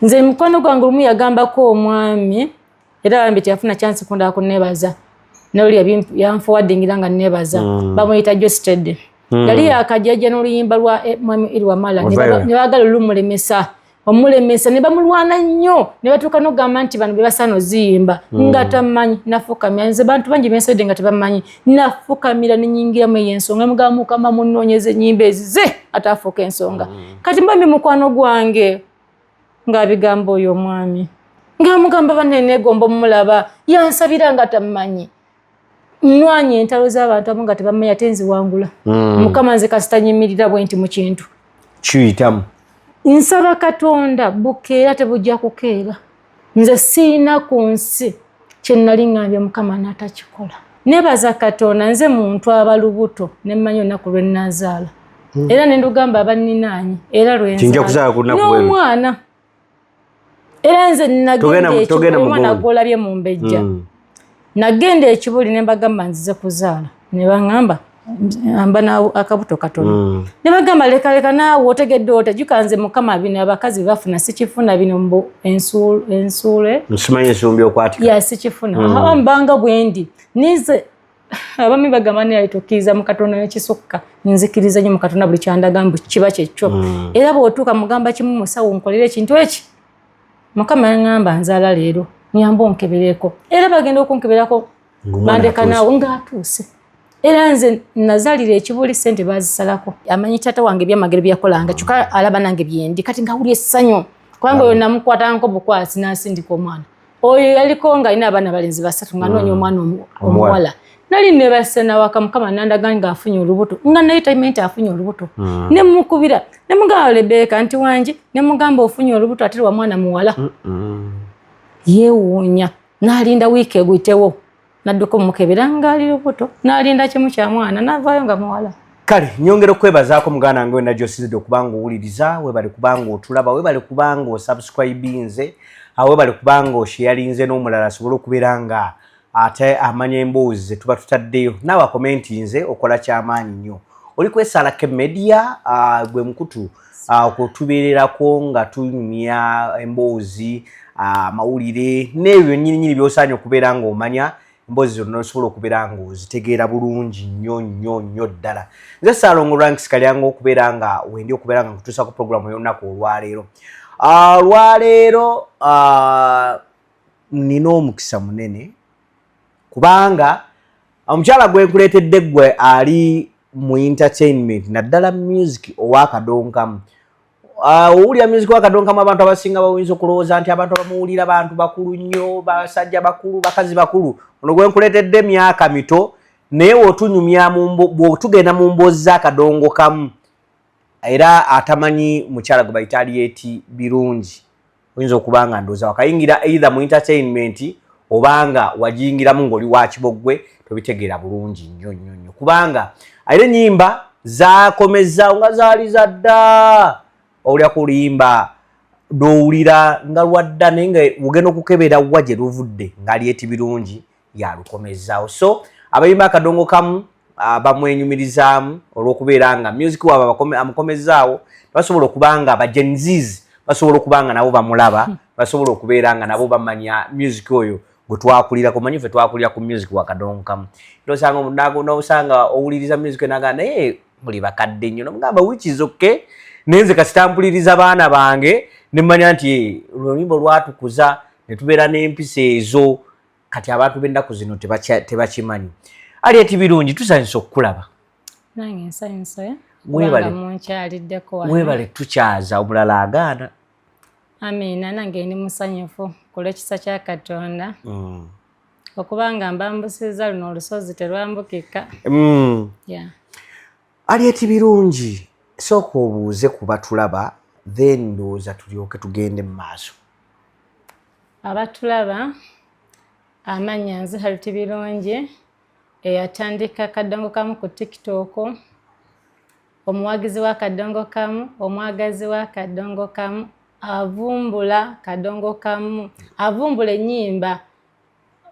Nze mukwano gwange olumu yagambako omwami, era bambi teyafuna chance kundaba kunebaza, noli yanfowadingira nga nebaza. Bamuyita Josted. Yali yakajajja n'oluyimba lwa mwami Irwamala, ne baagala olumulemesa omulemesa, ne bamulwana nnyo, ne batuuka n'okugamba nti bano be basaana oziyimba. Nga tamanyi. Nafukamira nze, bantu bangi bensobedde nga tebamanyi. Nafukamira nenyingiramu eyo ensonga, mugamba, "Mukama, munoonyeza ennyimba ezize ate afuuka ensonga." Kati mbambi mukwano gwange ng'abigamba oyo omwami, ng'amugamba, "Banne, neegomba omulaba." Yansabira nga tamanyi. Nwanya entalo z'abantu abamu nga tebamanyi, ate nziwangula. Mukama, nze kasita nyimirira bwe nti mu kintu, kiyitamu. Nsaba Katonda, bukeera tebujja kukeera. Nze siina ku nsi kye nali ŋŋambye Mukama n'atakikola. Nebaza Katonda, nze muntu aba lubuto nemmanyi olunaku lwe nnazaala, era ne ndugamba abanninaanye era Kinja kuzaala ku lunaku bwe luti. N'omwana, era nze nagenda Togenda ekibuli, omwana mugongo. gw'olabye mu mbejja. Nagenda ekibuli ne mbagamba nzize kuzaala, ne baŋŋamba mba akabuto katono. Ne bagamba, "Leka, leka naawe, otegedde ota?" Juka nze Mukama bino abakazi bye bafuna sikifuna, bino mbu ensuule. Nsimanyi ensumbi okwatika. Ya, sikifuna. Mbanga bwendi nize abaami bagamba naye tokkiriza mu Katonda nekisukka. Nzikiriza nnyo mu Katonda, buli kyandaga mbu kiba kyekyo. Era bw'otuuka mugamba kimu, "Musawo, nkolera ekintu eki, Mukama yaŋŋamba nzaala leero, nyamba onkebereko." Era bagenda okunkeberako, Ng'omwana bandeka atuuse. Naawe ng'atuuse. Era nze nazaalira ekibuli, sente bazisalako. Amanyi taata wange ebyamagero byakolanga, kyokka alaba nange byendi kati ngawulya essanyu, kubanga oyo namukwatangako bukwasi n'asindika omwana. Oyo yaliko nga alina abaana balenzi basatu, nga anoonya omwana omuwala. Nali nebase nawaka, Mukama nandaga ng'afunye olubuto, nga naye tamanyi nti afunye olubuto. Nemukubira, nemugamba, "Lebeeka," nti, "Wangi?" Nemugamba, "Ofunye olubuto, ate lwa mwana muwala." Yeewuunya, n'alinda wiiki eguyitewo, nadduka omukebera ng'ali lubuto, n'alinda kimu kya mwana, n'avaayo nga muwala. Kale nyongera okwebazaako muganda wange wena gyosinzidde okubanga owuliriza. Webale kubanga otulaba, webale kubanga osubscribinze, webale kubanga osharinze n'omulala asobole okubeera nga ate amanya emboozi ze tuba tutaddeyo. Naawe acommentinze, okola kyamaanyi nnyo. Oli kwesalako media, gwe mukutu okutubeererako nga tunyumya emboozi, amawulire n'ebyo nyininyini by'osaanye okubeera ng'omanya. Emboozi zonna osobola okubeera ng'ozitegeera bulungi nnyo nnyo nnyo ddala. Nze Saalongo Ranks Kalyanga, okubeera nga wendi okubeera nga nkutuusa ku programu y'olunaku olwaleero. Olwaleero nina omukisa munene kubanga omukyala gwe nkuleetedde ggwe ali mu entertainment, naddala music owakadonkamu. Owulira music w'akadonkamu, abantu abasinga bayinza okulowooza nti abantu abamuwulira bantu bakulu nnyo, basajja bakulu, bakazi bakulu. Ono gwe nkuleetedde emyaka mito, naye wotunyumya bw'otugenda mu mboozi z'akadongo kamu, era atamanyi mukyala gwe bayita Harriet Birungi, oyinza okuba nga ndowooza wakayingira either mu entertainment obanga wagiyingiramu ng'oli wa kiboggwe, tobitegeera bulungi nnyo nnyo nnyo, kubanga alina ennyimba zakomezaawo nga zaali zadda. Owulira ku luyimba lwowulira nga lwadda, naye nga ogenda okukebera wa gye luvudde, nga Harriet Birungi yalukomezaawo. So abayimba akadongo kamu bamwenyumirizaamu olw'okubeera nga music waabwe amukomezaawo. Basobola okuba nga ba Gen Zs basobola okuba nga nabo bamulaba, basobola okubeera nga nabo bamanya music oyo gwe twakulirako. Manyi ffe twakulira ku music wa kadongo kamu, era osanga nosanga owuliriza music naga, "Naye muli bakadde nnyo." Nomugamba, "Which is okay, naye nze kasita mpuliriza baana bange nemanya nti oluyimba olwatukuza ne tubeera n'empisa ezo." Kati abantu b'ennaku zino tebakimanyi. Harriet Birungi, tusanyusa okukulaba. Nange nsanyuse. Mwebale. Kubanga munkyaliddeko wano. Mwebale tukyaza, omulala agaana. Amiina, nange ndi musanyufu ku lw'ekisa kya Katonda okubanga mbambusizza luno olusozi terwambukika. Yeah. Harriet Birungi, sooka obuuze ku batulaba, then ndowooza tulyoke tugende mu maaso. Abatulaba, amannya nze Harriet Birungi, eyatandika Kadongo Kamu ku TikTok, omuwagizi wa Kadongo Kamu, omwagazi wa Kadongo Kamu, avumbula Kadongo Kamu, avumbula ennyimba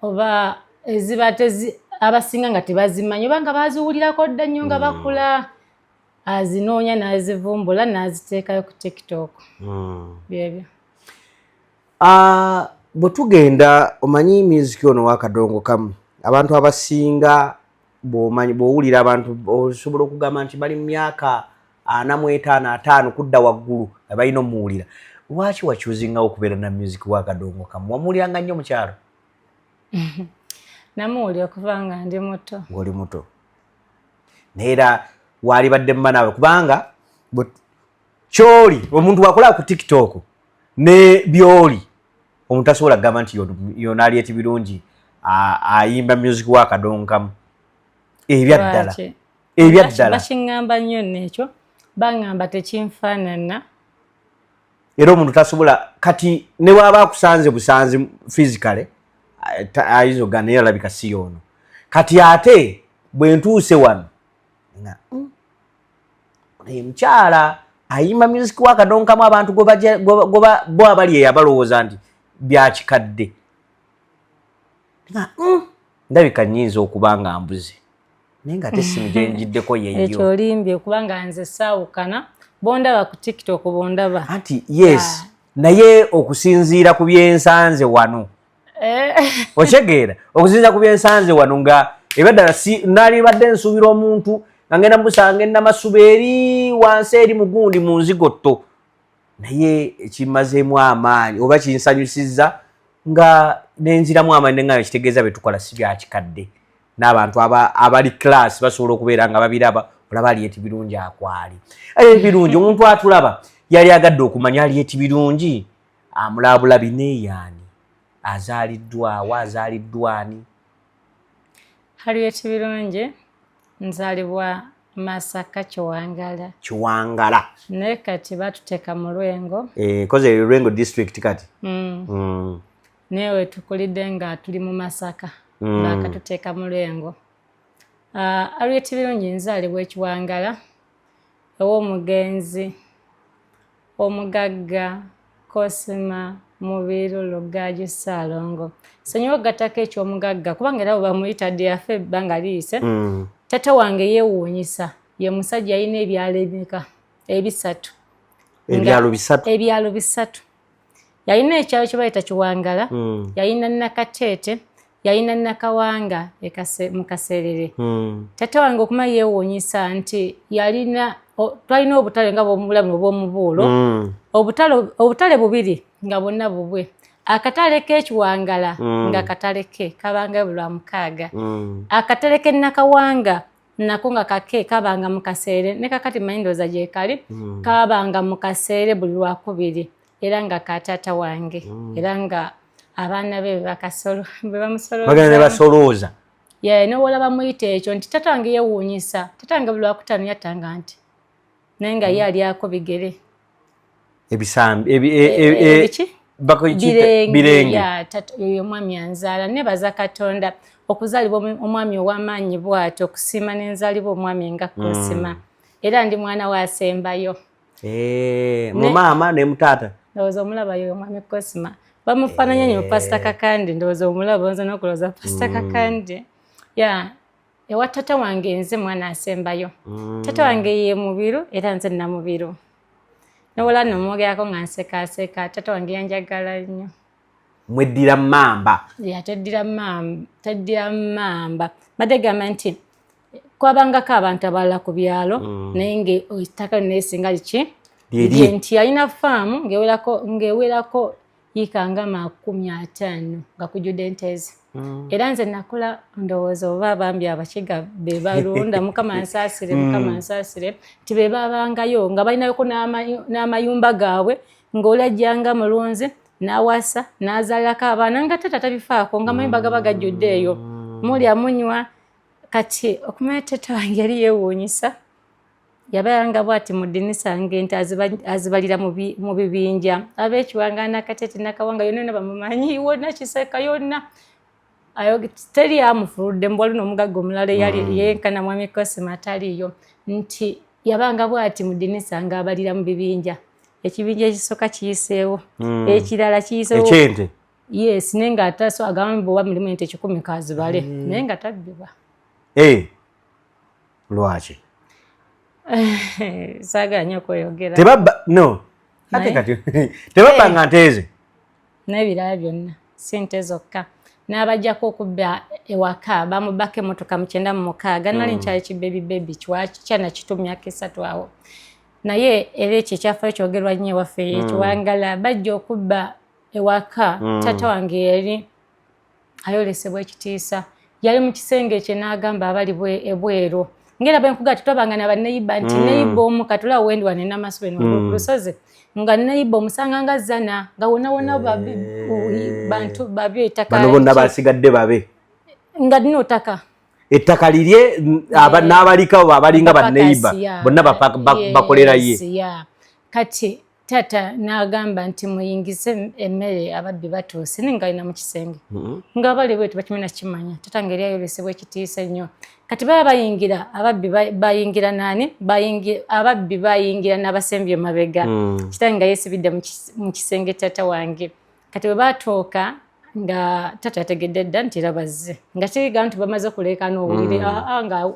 oba eziba tezi abasinga nga tebazimanyi oba nga baziwulirako dda nnyo nga bakula, azinoonya n'azivumbula n'aziteekayo ku TikTok. Byebyo. Bwe tugenda, omanyi music ono wakadongo kamu, abantu abasinga bw'omanyi, bw'owulira abantu osobola okugamba nti bali mu myaka 45, 50 kudda waggulu nga balina omuwulira. Lwaki wachoosingawo okubeera na music wakadongo kamu? Wamuwuliranga nnyo mukyalo? Namuwulira okuva nga ndi muto. Ng'oli muto, naye era waalibadde mma naawe, kubanga kyoli omuntu wakola ku TikTok ne byoli, omuntu tasobola kugamba nti yono Harriet Birungi ayimba music wa kadonkamu ebyaddala. Lwaki? Ebyaddala. Bakiŋŋamba nnyo nno ekyo, baŋŋamba tekinfaanana. Era omuntu tasobola, kati ne bwaba akusanze busanzi physically, ayinza okugamba naye alabika si yoono. Kati ate bwe ntuuse wano nga naye mukyala ayimba music wa kadonkamu, abantu bo abali eyo abalowooza nti byakikadde, nga ndabika nnyinza okuba nga mbuze, naye nga ate simu gyenjiddeko Ekyo yeyo. Olimbye, kubanga nze saawukana. Bondaba ku TikTok, bondaba. Anti yes, naye okusinziira ku byensanze wano, okyegeera, okusinziira ku byensanze wano nga ebyaddala si naalibadde nsuubira omuntu nga ngenda musanga enamasuba eri wansi eri mugundi mu nzigotto, naye ekimazeemu amaanyi oba kinsanyusizza nga nenziramu amaanyi neŋŋayo, kitegeeza bye tukola si byakikadde, n'abantu abali class basobola okubeera nga babiraba. Olaba Harriet Birungi akwali Birungi, omuntu atulaba yali agadde okumanya Harriet Birungi amulabula bineeyaani, azaaliddwawo, azaaliddwa ani? Harriet Birungi, nzaalibwa Masaka, Kiwangala. Kiwangala. Naye kati batuteeka mu Lwengo. Eh, koze Lwengo district kati. Naye wetukulidde nga tuli mu Masaka, bakatuteeka mu Lwengo. Harriet Birungi, nzaalibwa Ekiwangala ew'omugenzi omugagga Cosima Mubiru Lugaaju Ssaalongo. Sonyiwa okugattako eky'omugagga, kubanga era bwe bamuyita dde yafa ebbanga liyise. Taata wange yeewuunyisa, ye musajja yalina ebyalo emeka? Ebisatu. Ebyalo 3? Ebyalo 3. Yalina ekyalo kye bayita Kiwangala, yalina Nakateete, yalina Nakawanga mu Kaserere. Taata wange okuma yeewuunyisa nti yalina twalina obutale nga bwomubulamu obw'omubuulo, obutale bubiri nga bwonna bubwe. Akatale k'Ekiwangala nga katale ke kabanga buli Lwamukaaga, akatale k'e Nakawanga nako nga kake kabanga mu Kaseere, ne kakati manyi ndowooza gyekali, kabanga mu Kaseere buli Lwakubiri, era nga ka taata wange, era nga abaana be be bamusolooza. Bagenda ne basolooza. Ye nowola bamuyita ekyo nti taata wange yeewuunyisa. Taata wange buli Lwakutaano yattanga nti, naye nga ye alyako bigere. Ebisambi Ebiki? Birenge. Birenge. Ya, oyo omwami anzaala, nebaza Katonda okuzaalibwa omwami ow'amaanyi bw'atyo, okusiima nenzaalibwa omwami nga Kosima, era ndi mwana we asembayo. Eh, mu maama ne mutaata. Ndowooza omulaba yoyo omwami Cosima, bamufaananya nnyo Pasita Kakandi. Ndowooza omulaba, oyinza n'okulowooza Pasita Kakandi. Ya, ewa tata wange nze mwana asembayo. Tata wange ye Mubiru, era nze Namubiru. Nowola nomwogerako nga nsekaaseka. Tata wange yanjagala nnyo. Mweddira mamba? Ya, teddira mamba, teddira mamba. Badde gamba nti kwabangako abantu abalala ku byalo, naye nga ettaka lino esinga liki Lyerye. Nti yalina faamu ng'ewerako yiika nga 50 nga kujjudde ente ze. Era nze nakula ndowooza oba bambi Abakiga be balunda, Mukama nsaasire, Mukama nsaasire, nti be babangayo nga balinayoko n'amayumba gaabwe, ng'oli ajjanga mulunzi n'awasa n'azaalirako abaana, nga tata tabifaako, nga amayumba gaba gajjudde eyo, mulya munywa. Kati okumanya tata wange yali yeewuunyisa, yabayanga bwati mu ddinisa ng'ente azibalira mu bibinja. Ab'Ekiwanga, Nakatete, Nakawanga, yonna yonna bamumanyi, wonna Kiseka yonna. Teri amufuludde mu wali n'omugagga omulala eyali yenkana mwami Cosima ataliiyo, nti yabanga bwati mu ddinisa ng'abalira mu bibinja, ekibinja ekisooka kiyiseewo, ekirala kiyiseewo. Ekyente? Yes, naye ng'ataso agamba bwe mulimu ente 100 kazibale, naye nga tabbibwa. Eh, lwaki? Saagala nnyo okweyogera. Tebabba, no, ate kati tebabba nga nteeze. N'ebirala byonna, sente zokka. N'abajjako okubba ewaka, bamubbako emmotoka mu 96. Nali nkyali kibaby baby, kyana kito, myaka 3 awo. Naye era ekyo ekyafaayo kyogerwa nnyo ewaffe ekiwangala. Bajja okubba ewaka, taata wange yali ayolesebwa ekitiisa, yali mu kisenge kye, n'agamba abali ebweru, ngera bwe nkugaa tetwabanga na baneighbour nti neighbour omu katula wendi wano enamasube ku lusozi, nga neighbour omusanga nga zana nga wonna wonna bantu babi ettaka. Bano bonna basigadde babe. Nga lino ttaka. Ettaka lirye, n'abaliko abalinga baneighbour bonna bakolera ye. Kati taata n'agamba nti muyingize emmere, ababbi batuuse. Naye nga alina mu kisenge, nga bali bwetu bakimina kimanya taata nga eri ayolesebwa ekitiisa ennyo. Kati baba bayingira, ababbi bayingira naani, ababbi bayingira n'abasembye mabega. Kitange nga yeesibidde mu kisenge taata wange. Kati bwe batuuka nga taata yategedde dda nti era bazze, nga kiriga nti bamaze okuleekaana owulire nga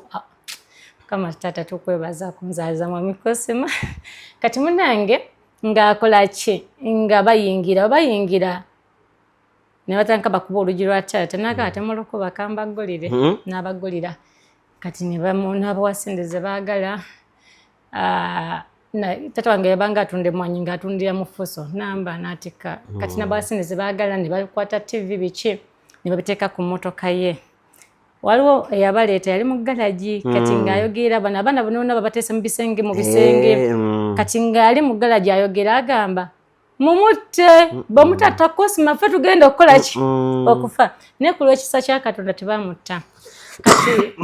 kama taata tukwebaza kunzaaliza mwami Kosima. Kati munange ng'akola ki? Nga bayingira, bayingira ne batandika bakuba oluggi lwa taata. Naga temulukuba, kambaggulire. N'abaggulira. Kati n'abawa sente ze baagala. Taata wange yabanga atunda emwanyi, ng'atundira mu fuso namba n'atikka. Kati n'abawa sente ze baagala, ne bakwata TV biki ne babiteeka ku mmotoka ye. Waliwo eyabaleeta yali mu galagi. Kati ng'ayogera, bano abaana bonna babateese mu bisenge, mu bisenge. Kati ng'ali mu galagi ayogera, agamba mumutte, bwemutatta Kosima ffe tugenda okukola ki? Okufa. Naye ku lw'ekisa kya Katonda tebamutta. Kati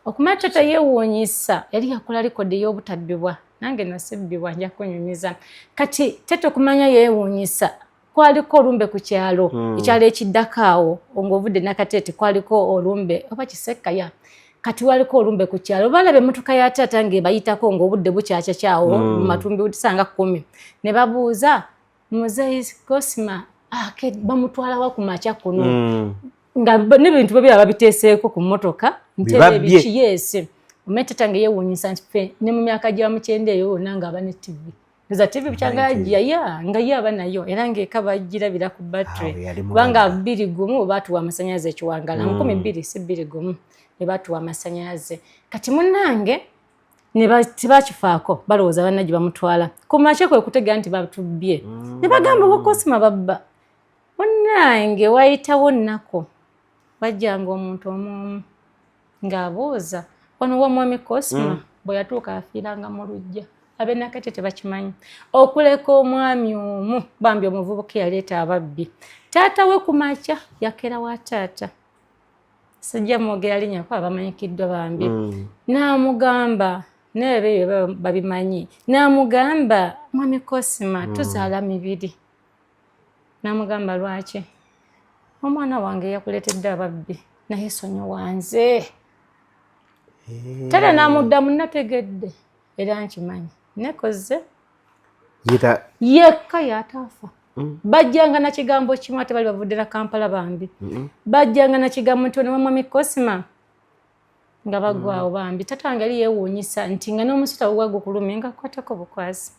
okumanya tata yeewuunyisa, yali yakola record ey'obutabbibwa. Nange nasibbibwa, nja kunyumiza. Kati tata okumanya yeewuunyisa, kwaliko olumbe ku kyalo, ekyalo ekiddako awo ng'ovudde Nakateete, kwaliko olumbe oba Kisekkaya. Kati waliko olumbe ku kyalo, balaba emmotoka ya taata ng'ebayitako ng'obudde bukyakya kyawo mu matumbi tusanga 10. Ne babuuza muzeeyi Kosima bamutwalawa ku makya kuno, nga n'ebintu babiraba babiteeseeko ku mmotoka ntebe biki. Yes, omanyi taata nga yeewuunyisa nti ffe ne mu myaka gya mukyenda eyo wonna ng'aba ne TV za TV bukyanga ya nga ye aba nayo, era ng'eka bagirabira ku battery, kubanga 2001 baatuwa amasanyalaze ekiwangala, 2000 si 21 ne baatuwa amasanyalaze. Kati munnange tebakifaako, balowooza banna gye bamutwala. Ku makya kwe kutegera nti batubbye, ne bagamba bwokosima babba. Munnange wayitawo nnaku, wajjanga omuntu omu ng'abuuza wano wa mwami Kosima. Bwe yatuuka afiiranga mu luggya. Abenakete tebakimanyi, okuleka omwami omu bambi omuvubuka yaleeta ababbi. Taata we ku makya yakera wa taata, sijja mwogera linnya kuba bamanyikiddwa bambi, n'amugamba naye ebyo babimanyi, n'amugamba mwami Kosima tuzaala mibiri. N'amugamba lwaki omwana wange yakuleetedde ababbi, naye sonyiwa nze. Tata n'amuddamu, nategedde era nkimanyi nekoze. Yekka yataafa. Bajjanga na kigambo kimu, ate bali bavuddira Kampala bambi. Bajjanga na kigambo nti ono wamwami Kosima, nga bagwawo bambi. Tata wange yali yeewuunyisa nti nga n'omusota gugwa gukulumye nga kukwatako bukwasi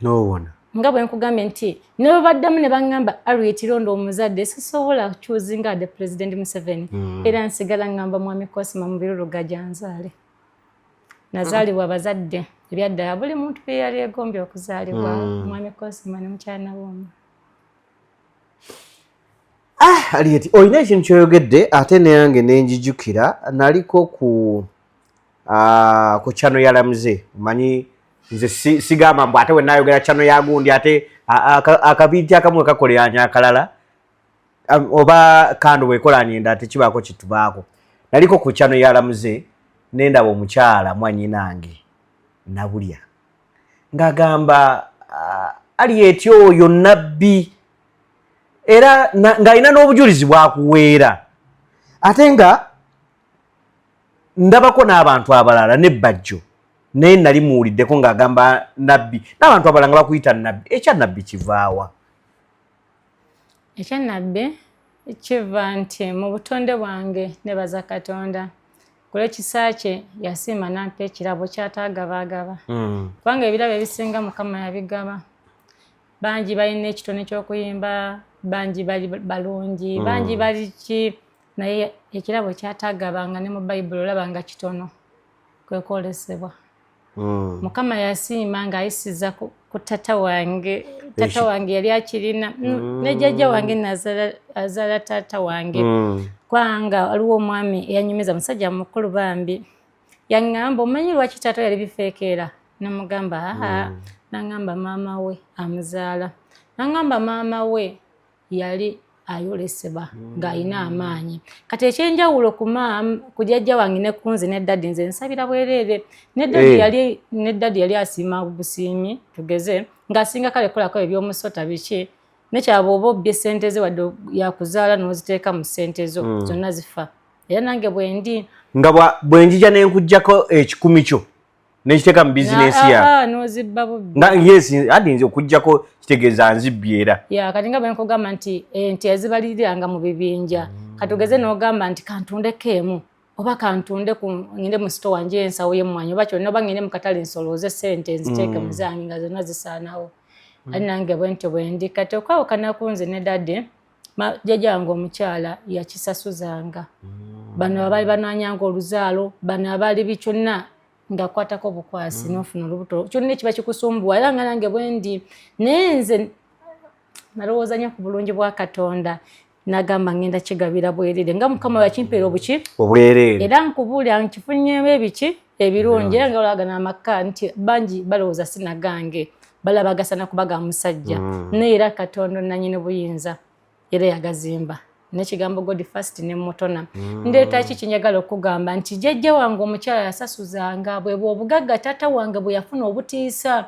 n'owona. Nga bwe nkugambye nti ne bwe baddamu ne baŋŋamba Harriet Rondo omuzadde, sisobola choosinga the President Museveni. Era nsigala ŋŋamba mwami Kosima mu biruluga gyanzaale. Nazaalibwa abazadde ebyaddala buli muntu bye yali egombye okuzaalibwa, mwami Kosima ne mukyala womu. Ah, Harriet, olina ekintu kyoyogedde ate neyange nenjijukira. Naliko ku channel ya Lamuze. Omanyi nze sigamba mbu ate wenayogera channel ya gundi, ate akabinti akamu kakoleranya akalala, oba kando bwekolanya endala tekibaako kitubaako. Naliko ku channel ya Lamuze nendaba omukyala mwanyinange Nabulya ng'agamba Harriet oyo nabbi, era ng'alina n'obujulizi bwakuweera. Ate nga ndabako n'abantu abalala ne Bajjo, naye nali muwuliddeko ng'agamba nabbi, n'abantu abalala nga bakuyita nabbi. Ekya nabbi kivaawa? Ekya nabbi kiva nti mu butonde bwange nebaza Katonda kulwekisa kye yasiima nampa ekirabo kyataagabagaba, kubanga ebirabo ebisinga Mukama yabigaba. Bangi balina ekitone ky'okuyimba, bangi bali balungi, bangi bali ki, naye ekirabo kyatagabanga ne mu Bayibuli olaba nga kitono, kwekwolesebwa. Mukama yasiima ng'ayisiza ku tata wange. Tata wange yali akirina ne jjajja wange azaala taata wange, kubanga waliwo omwami eyanyumiza, musajja mukulu bambi, yaŋŋamba, "Omanyi lwaki taata yali bifeekeera?" Namugamba, "Aa." Naŋŋamba maama we amuzaala, naŋŋamba maama we yali ayolesebwa ng'alina amaanyi. Kati ekyenjawulo ku maama, ku jjajja wange ne kunze ne daddy, nze nsabira bwereere ne daddy. Yali ne daddy yali asiima busiimi, tugeze ng'asinga kale kolako ebyomusota biki, nekyaba oba obbye sente ze wadde yakuzaala n'oziteeka mu sente zo, zonna zifa. Era nange bwendi. Nga bwe njija ne nkuggyako 100 kyo nekiteeka mu bizinesi yawe. N'ozibba bubbi. Nga yes, adi nze okuggyako kitegeeza nzibbye era. Ya, kati nga bwe nkugamba nti ente yazibaliriranga mu bibinja, katugeze n'ogamba nti kantundeko emu oba kantunde ku ngende mu sitowa nje ensawo y'emmwanyi oba kyonna, oba ngende mu katale nsolooze sente nziteeke mu zange, nga zonna zisaanawo. Ali nange bwe ntyo bwe ndi. Kati okwawukana ku nze ne daddy, jjajja wange omukyala yakisasuzanga bano abaali banoonyanga oluzaalo, bano abaali bikyonna, ng'akwatako bukwasi n'ofuna olubuto, kyonna ekiba kikusumbuwa. Era nga nange bwe ndi, naye nze nalowooza nnyo ku bulungi bwa Katonda, nagamba ngenda kigabira bwerere nga Mukama yakimpeera obuki. Obwereere. Era nkubuulira nkifunyemu ebiki ebirungi, era nga olagana amaka nti bangi balowooza sinagange, balaba gasana kuba ga musajja, naye era Katonda nanyini buyinza era yagazimba nekigambo God first ne mutona. Ndeeta ki kinjagala okugamba nti jjajja wange omukyala yasasuzanga bwe bwobugagga taata wange bwe yafuna obutiisa.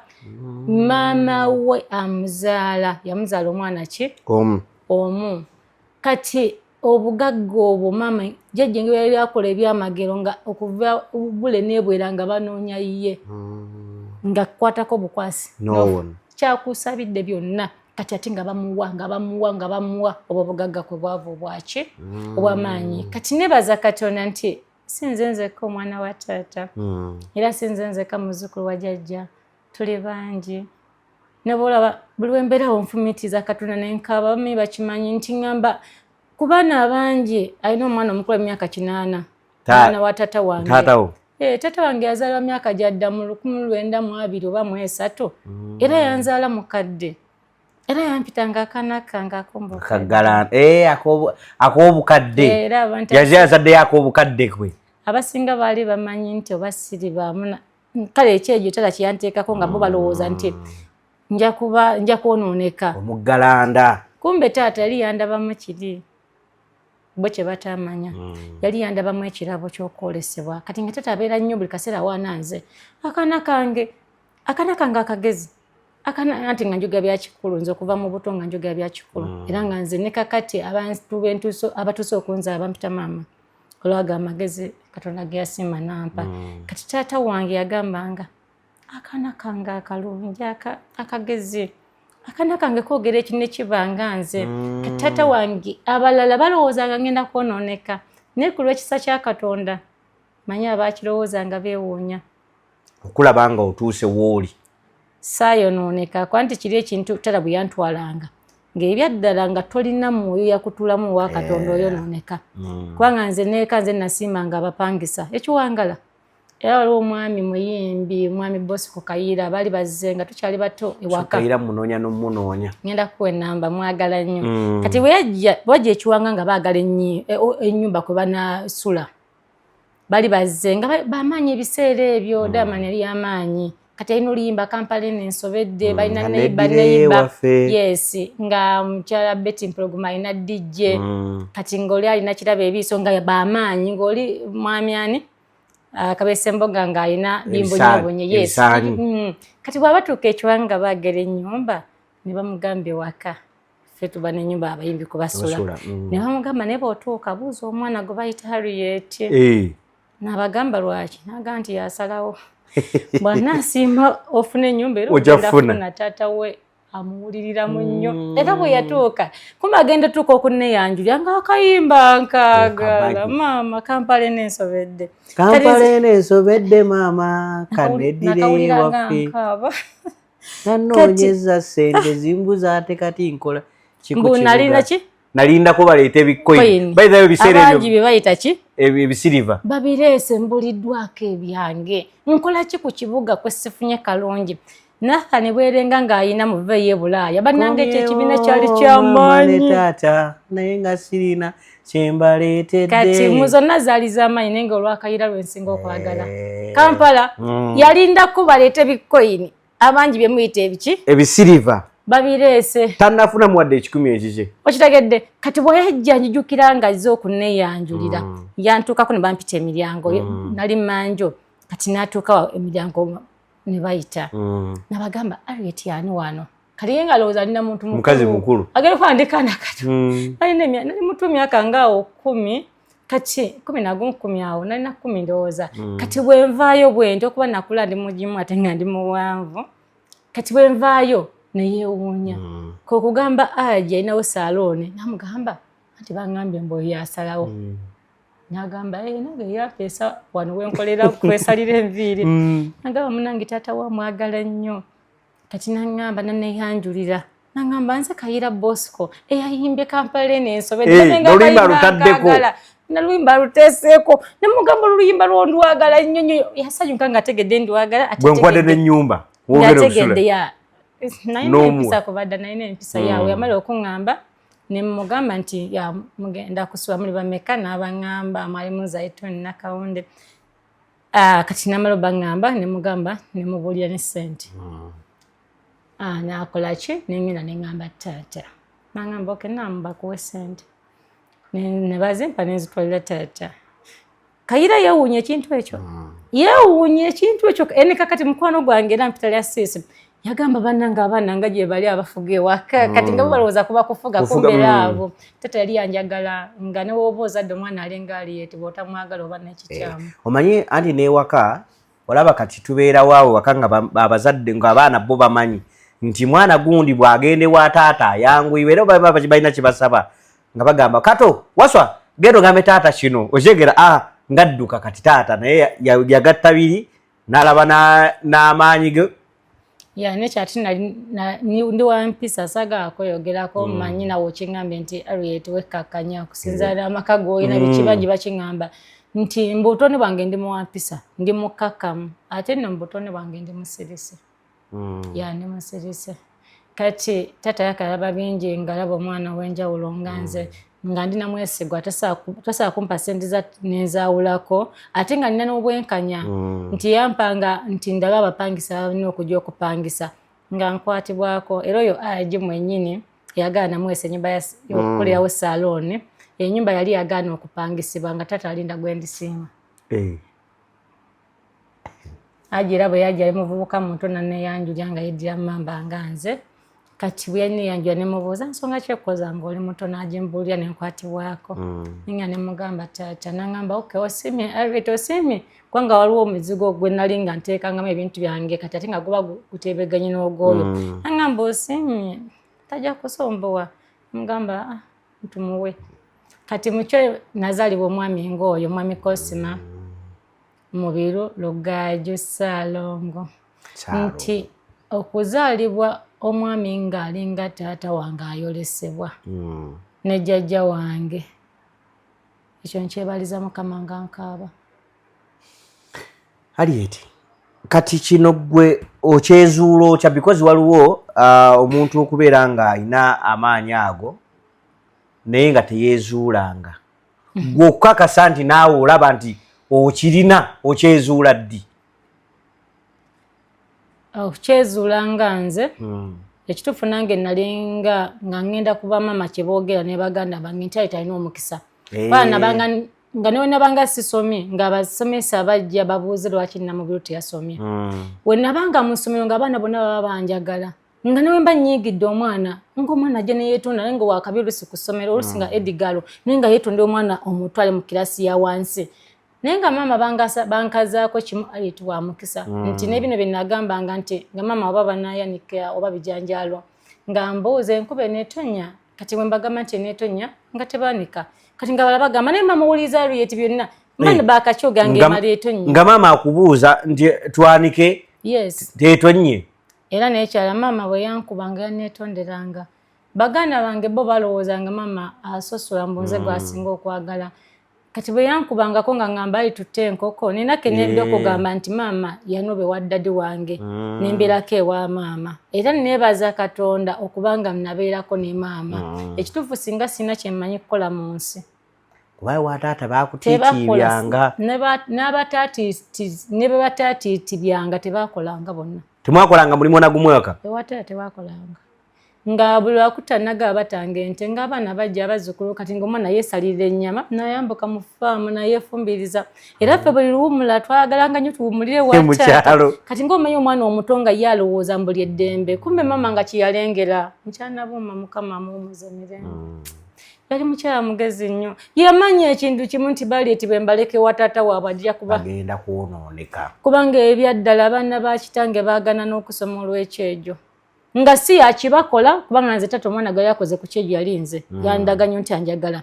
Maama we amuzaala yamuzaala omwana ki? Omu. Omu. Kati obugagga obwo maama jjajja engeri yali akola ebyamagero, nga okuva bule nebwera nga banoonya ye, nga kukwatako bukwasi. N'owona. Kyakusabidde byonna. Kati ate nga bamuwa, nga bamuwa, nga bamuwa, obwo obugagga kwe bwava obwaki obwamaanyi. Kati nebaza Katonda nti si nze nzekka omwana wa taata, era si nze nzekka muzzukulu wa jjajja, tuli bangi. Nebolaba buli wembeerawo nfumitiza Katonda nenkaaba. Bamanyi, bakimanyi nti ŋŋamba ku baana abangi alina omwana omukulu emyaka 80. Omwana wa taata wange. Taatawo. Eh, taata wange yazaalwa myaka gyadda mu 1920 oba mu 30, era yanzaala mukadde, era yampitanga akaana kange akombukadde. Kagala ak'obukadde. Era abantu yaze yazaddeyo ak'obukadde kwe. Abasinga baali bamanyi nti oba siribaamu kale ekyegyo tata kyeyanteekako, nga bo balowooza nti nja kuba nja kwonooneka. Omuggalanda. Kumbe taata yali yandabamu kiri bo kye batamanya, yali yandabamu ekirabo ky'okwolesebwa. Kati nga taata abeera nnyo buli kaseera awaana nze, akaana kange, akaana kange akagezi, akaana, anti nga njogera byakikulu. Nze okuva mu buto nga njogera byakikulu, era nga nze ne kakati abantu bentuuso abatuuse okunzaala bampita maama olwaga amagezi Katonda ge yasiima nampa. Kati taata wange yagambanga, "Akaana kange akalungi, akagezi, akaana kange koogera ekintu nekibanga nze." Kati taata wange abalala balowoozanga ngenda kwonooneka, naye ku lw'ekisa kya Katonda manyi abakirowooza nga beewuunya. Okulaba nga otuuse wooli. Saayonooneka, kuba nti kiri ekintu tata bwe yantwalanga ng'ebyaddala nga tolina mwoyo yakutulamu owa Katonda oyonooneka. Kubanga nze neeka nze nasiimanga abapangisa ekiwangala, era waliwo omwami muyimbi, omwami Bosco Kayiira, baali bazze nga tukyali bato ewaka. Kayiira munoonya n'omunoonya. Ngenda kuwa enamba, mwagala nnyo. Kati bwe yajja, bwajja ekiwanga nga baagala ennyumba kwe banasula, bali bazze nga bamaanyi ebiseera ebyo. Diamond yali yamaanyi, kati alina oluyimba "Kampala eno ensobedde", balina neighbor. Aneddire neighbor waffe. Yes, nga mukyala Betty Mpologoma alina DJ. Kati ng'oli alina kirabo ebiiso, nga bamaanyi, ng'oli mwami ani, Kabese Mboga, ng'alina bimbonyabonye. Yes. Ebisaanyi. Kati bw'abatuuka ekiwanga baagera ennyumba ne bamugamba ewaka ffe tuba n'ennyumba abayimbi kubasula. Basula. Ne bamugamba, "Naye bw'otuuka buuza omwana gwe bayita Harriet." N'abagamba lwaki, n'agamba nti yasalawo bw'anaasiima ofuna ennyumba era Ojja ogenda kufuna. kufuna. Taata we amuwuliriramu nnyo, era bwe yatuuka kumbe agenda tuuka okunneyanjulira ng'akayimba nkaagala. Okamanyi. "Maama, Kampala enensobedde." Kampala eno ensobedde maama, kaneddire Nakawulira nga waffe. nkaaba. Nanoonyeza sente zimbuza, ate kati nkola. Mbu nalina ki? Nalindako baleeta ebikoini. By the way, ebiseera abangi ebyo bye bayita ki? Ebisiriva. Babireese, mbuliddwako ebyange. Nkola ki ku kibuga kwe sifunye kalungi? Nathan Bwerenga ng'ayina muve ye Bulaaya. Bannange, ekyo ekibiina kyali kyamaanyi. Taata, naye nga sirina kyembaleetedde. Kati mu zonna zaali z'amaanyi, naye nga olwakayira lwensinga okwagala. Kampala yalindako baleete bikoyini, abangi bye muyita ebiki? Ebisiriva. Babireese. Tannafuna muwadde 100 ekikye. Okitegedde? Kati bweyajja, njijukira nga azze okuneeyanjulira, yantuukako ne bampita emiryango. Nali manjo, kati n'atuuka emiryango ne bayita. Nabagamba, "Ariet yani wano?" Kati ye nga alowooza alina muntu. Mukazi mukulu. Agenda kwandika nakato. Nalina nali mutu emyaka ngaawo 10, kati 11, 10 awo, nalina 10 ndowooza. Kati bwenvaayo bwenti, okuba nakula ndi mugimu ate nga ndi muwanvu, kati bwenvaayo neyeewuunya. Kwe kugamba aji alinawo salooni, namugamba anti baŋŋambye mbu oyo yasalawo. Nagamba, "Eh, nange yampeesa wano wenkolera kwesalira enviiri." Nagamba, "Munange, taata wa mwagala nnyo." Kati naŋŋamba, naneyanjulira, naŋŋamba, "Nze Kayira Bosco eyayimbye Kampala eno ensobedde." Eh, n'oluyimba lutaddeko. Naluyimba luteeseeko, nemugamba, "Oluyimba lwondwagala nnyo nnyo." Yasanyuka nga ategedde ndwagala, ate Bwe nkwadde n'ennyumba wogera obusula. Ngategedde ya nalina N'omuwa. empisa kuba dda nalina empisa yawe. Yamala okuŋŋamba, ne mugamba nti, "Ya, mugenda kusula muli bameka?" N'abaŋŋamba, mwalimu Zaituni Nakawunde. Ah, kati namala obaŋŋamba, ne mugamba, ne mubuulira ne ssente. Ah, nakola ki, nengenda neŋŋamba taata, naŋŋamba, "Okay, namubakuwe ssente." Ne bazimpa, nenzitwalira taata. Kayira yeewuunya ekintu ekyo, yeewuunya ekintu ekyo. Ene kakati mukwano gwange era mpita lya siisi, yagamba, "Bannange, abaana nga gye bali abafuga ewaka." Kati nga bo balowooza kuba kufuga. Kufuga, Kumbeera abo tata yali yanjagala, nga ne woba ozadde omwana alinga aliyeti, bw'otamwagala oba nekikyamu. Omanyi anti n'ewaka olaba kati tubeerawo awo waka nga abazadde ng'abaana bo bamanyi nti mwana gundi bw'agenda ewa taata ayanguyiwa, era baba balina kye basaba nga bagamba, "Kato waswa, genda ogambe taata kino." Okyegera a ngadduka. Kati taata naye yagatta biri n'alaba n'amaanyi ge. Ya, nekyati nali ndi wa mpisa, saagala kweyogerako. Manyi nawe okiŋŋambye nti Ariet wekkakkanya okusinziira n'amaka g'olina. Biki, bangi bakiŋŋamba nti mu butonde bwange ndi muwampisa, ndi mukkakkamu, ate nno mu butonde bwange ndi musirise. Ya, ndi musirise. Kati taata yakalaba bingi, ngalaba omwana ow'enjawulo nga nze, nga ndi namwesigwa, tasobola kumpa sente za nenzaawulako, ate nga nina n'obwenkanya nti yampanga nti ndaba abapangisa balina okujja okupangisa nga nkwatibwako. Era oyo agi mwennyini yagaana mwesa enyumba yokukolerawo salooni. Enyumba yali yagaana okupangisibwa nga taata alinda gwendisiima. Aji era bwe yajja ali muvubuka muto, naneyanjulya nga yeddira mamba nga nze. Kati bwe yaneyanjula, nemubuuza, "Nsonga ki ekoza nga oli muto?" N'agimbuulira, nenkwatibwako. Ninga nemugamba taata, nangamba, "Okay, osimye Harriet, osimye," kubanga waliwo omuzigo gwe nali nga nteekangamu ebintu byange, kati ate nga guba guteebeganye n'ogwoyo. Nangamba, "Osimye, tajja kusombowa." Mugamba, "Ah, ntumuwe." Kati mukyo nazaalibwa omwami ng'oyo, mwami Cosima Mubiru Lugaaju Ssaalongo, nti okuzaalibwa omwami ng'alinga taata wange ayolesebwa ne jjajja wange, ekyo nkyebaliza Mukama nga nkaaba. Harriet, kati kino gwe okyezuula otya? Because waliwo omuntu okubeera ng'alina amaanyi ago naye nga teyeezuulanga. Gwe okukakasa nti naawe olaba nti okirina, okyezuula ddi? Okukyezuula nga nze, ekituufu nange nalinga nga ngenda kuba mama kyeboogera ne baganda bange nti ali talina omukisa. Kuba nabanga nga newe nabanga sisomye, ng'abasomesa bajja babuuze lwaki Namubiru teyasomye. We nabanga mu ssomero ng'abaana bonna baba banjagala, nga newe mba nyiigidde omwana, ng'omwana ajja neyeetonda, naye nga wakabi olusi ku ssomero, olusi nga edigalo, naye nga yeetonda omwana omutwale mu kirasi ya wansi. Naye nga maama bankazaako kimu, Ariet wa mukisa, nti n'ebino bye nagambanga nti nga maama oba banayanika oba bijanjaalo, nga mbuuza enkuba eneetonya. Kati bwe mbagamba nti eneetonya, nga tebanika. Kati nga bala bagamba, "Naye maama, owuliriza Ariet byonna mana bakakyoga nga emala etonya." Nga maama akubuuza nti twanike? Yes. Teetonnye? Era nekyala maama bwe yankubanga yaneetonderanga. Baganda bange bo balowoozanga maama asosola mbu nze gwasinga okwagala. Kati bwe yankubangako nga ngamba ali tutte enkoko, nina kenedde okugamba nti maama yanoba ewa ddadi wange, nembeerako ewa maama. Era neebaza Katonda okubanga nabeerako ne maama. Ekituufu singa sirina kye mmanyi kukola mu nsi. Kuba wa taata baakutiitiibyanga. Ne be bataatiitibyanga tebakolanga bonna. Temwakolanga mulimu na gumu eka? Ewa taata tebakolanga. Nga buli lwakutta naga batanga ente, ng'abaana bajja abazzukulu, kati ng'omwana yeesalirira ennyama n'ayambuka mu faamu n'ayeefumbiriza. Era ffe buli luwummula twagalanga nnyo tuwummulire wa taata. Kati ng'omanyi omwana omuto nga ye alowooza mbu buli eddembe, kumbe maama nga kye yalengera. Mukyala Nabuuma Mukama amuwummuze mirembe. Yali mukyala mugezi nnyo. Yamanya ekintu kimu nti Balieti bwe mbaleka ewa taata waabwe ajja kuba agenda kwonooneka. Kubanga ebyaddala abaana ba kitange baagana n'okusoma olw'ekyejo. Nga si yakibakola kubanga nze taata omwana gwe yakoze ku kyejo yali nze. Yandaga nnyo nti anjagala.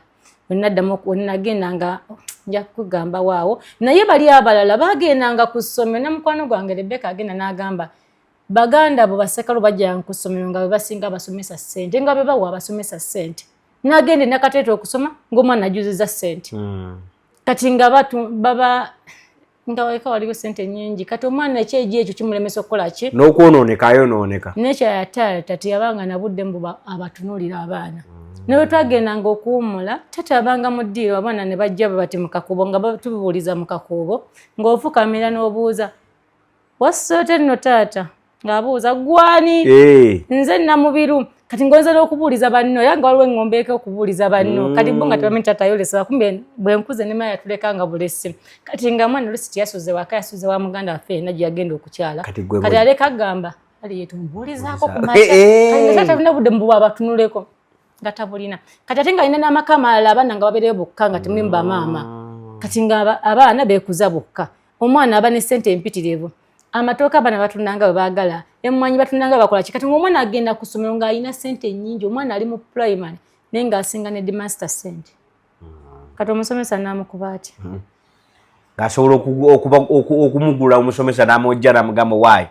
Wenaddamu wenagendanga nja kugamba waawo. Naye bali abalala baagendanga ku ssomero ne mukwano gwange Rebecca agenda n'agamba baganda bo basekalu bajjanga ku ssomero nga be basinga abasomesa ssente, nga be bawa abasomesa ssente. N'agenda e Nakateeta okusoma ng'omwana ajjuzizza ssente. Kati nga baba nga weka waliwo ssente nnyingi, kati omwana ekyejo ekyo kimulemesa okukola ki? N'okwonooneka ayonooneka. N'ekyala taata teyabanga na budde mbu abatunuulira abaana. Ne bwe twagendanga okuwummula, taata abanga mu ddiiro, abaana ne bajja bati mu kakuubo, nga tubuuliza mu kakuubo, ng'ofukamira n'obuuza, wasoote nno taata, ng'abuuza gwani? Nze Namubiru. Kati ngonza n'okubuuliza banno, era nga waliwo eŋŋombe eka okubuuliza banno. Kati bo nga tebamanyi taata ayolesa, kumbe bwe nkuze ne maama yatuleka nga bulesi. Kati nga mwana oluusi teyasuze waka, yasuze wa muganda waffe yenna gye yagenda okukyala. Kati aleka agamba, ali ye tumubuulizaako ku makya. Kati nga taata talina budde mbu abatunuleko, nga tabulina. Kati ate ng'alina n'amaka amalala, abaana nga babeereyo bokka nga temulimu bamaama. Kati nga abaana beekuza bokka. Omwana aba ne ssente empitirivu. Amatooke abaana batundanga bwe baagala, emmwanyi batundanga bakola ki. Kati ng'omwana agenda ku ssomero ng'alina ssente nnyingi, omwana ali mu primary naye ng'asinga ne headmaster ssente. Kati omusomesa n'amukuba atya? Ng'asobola okumugula omusomesa n'amwojja n'amugamba waayi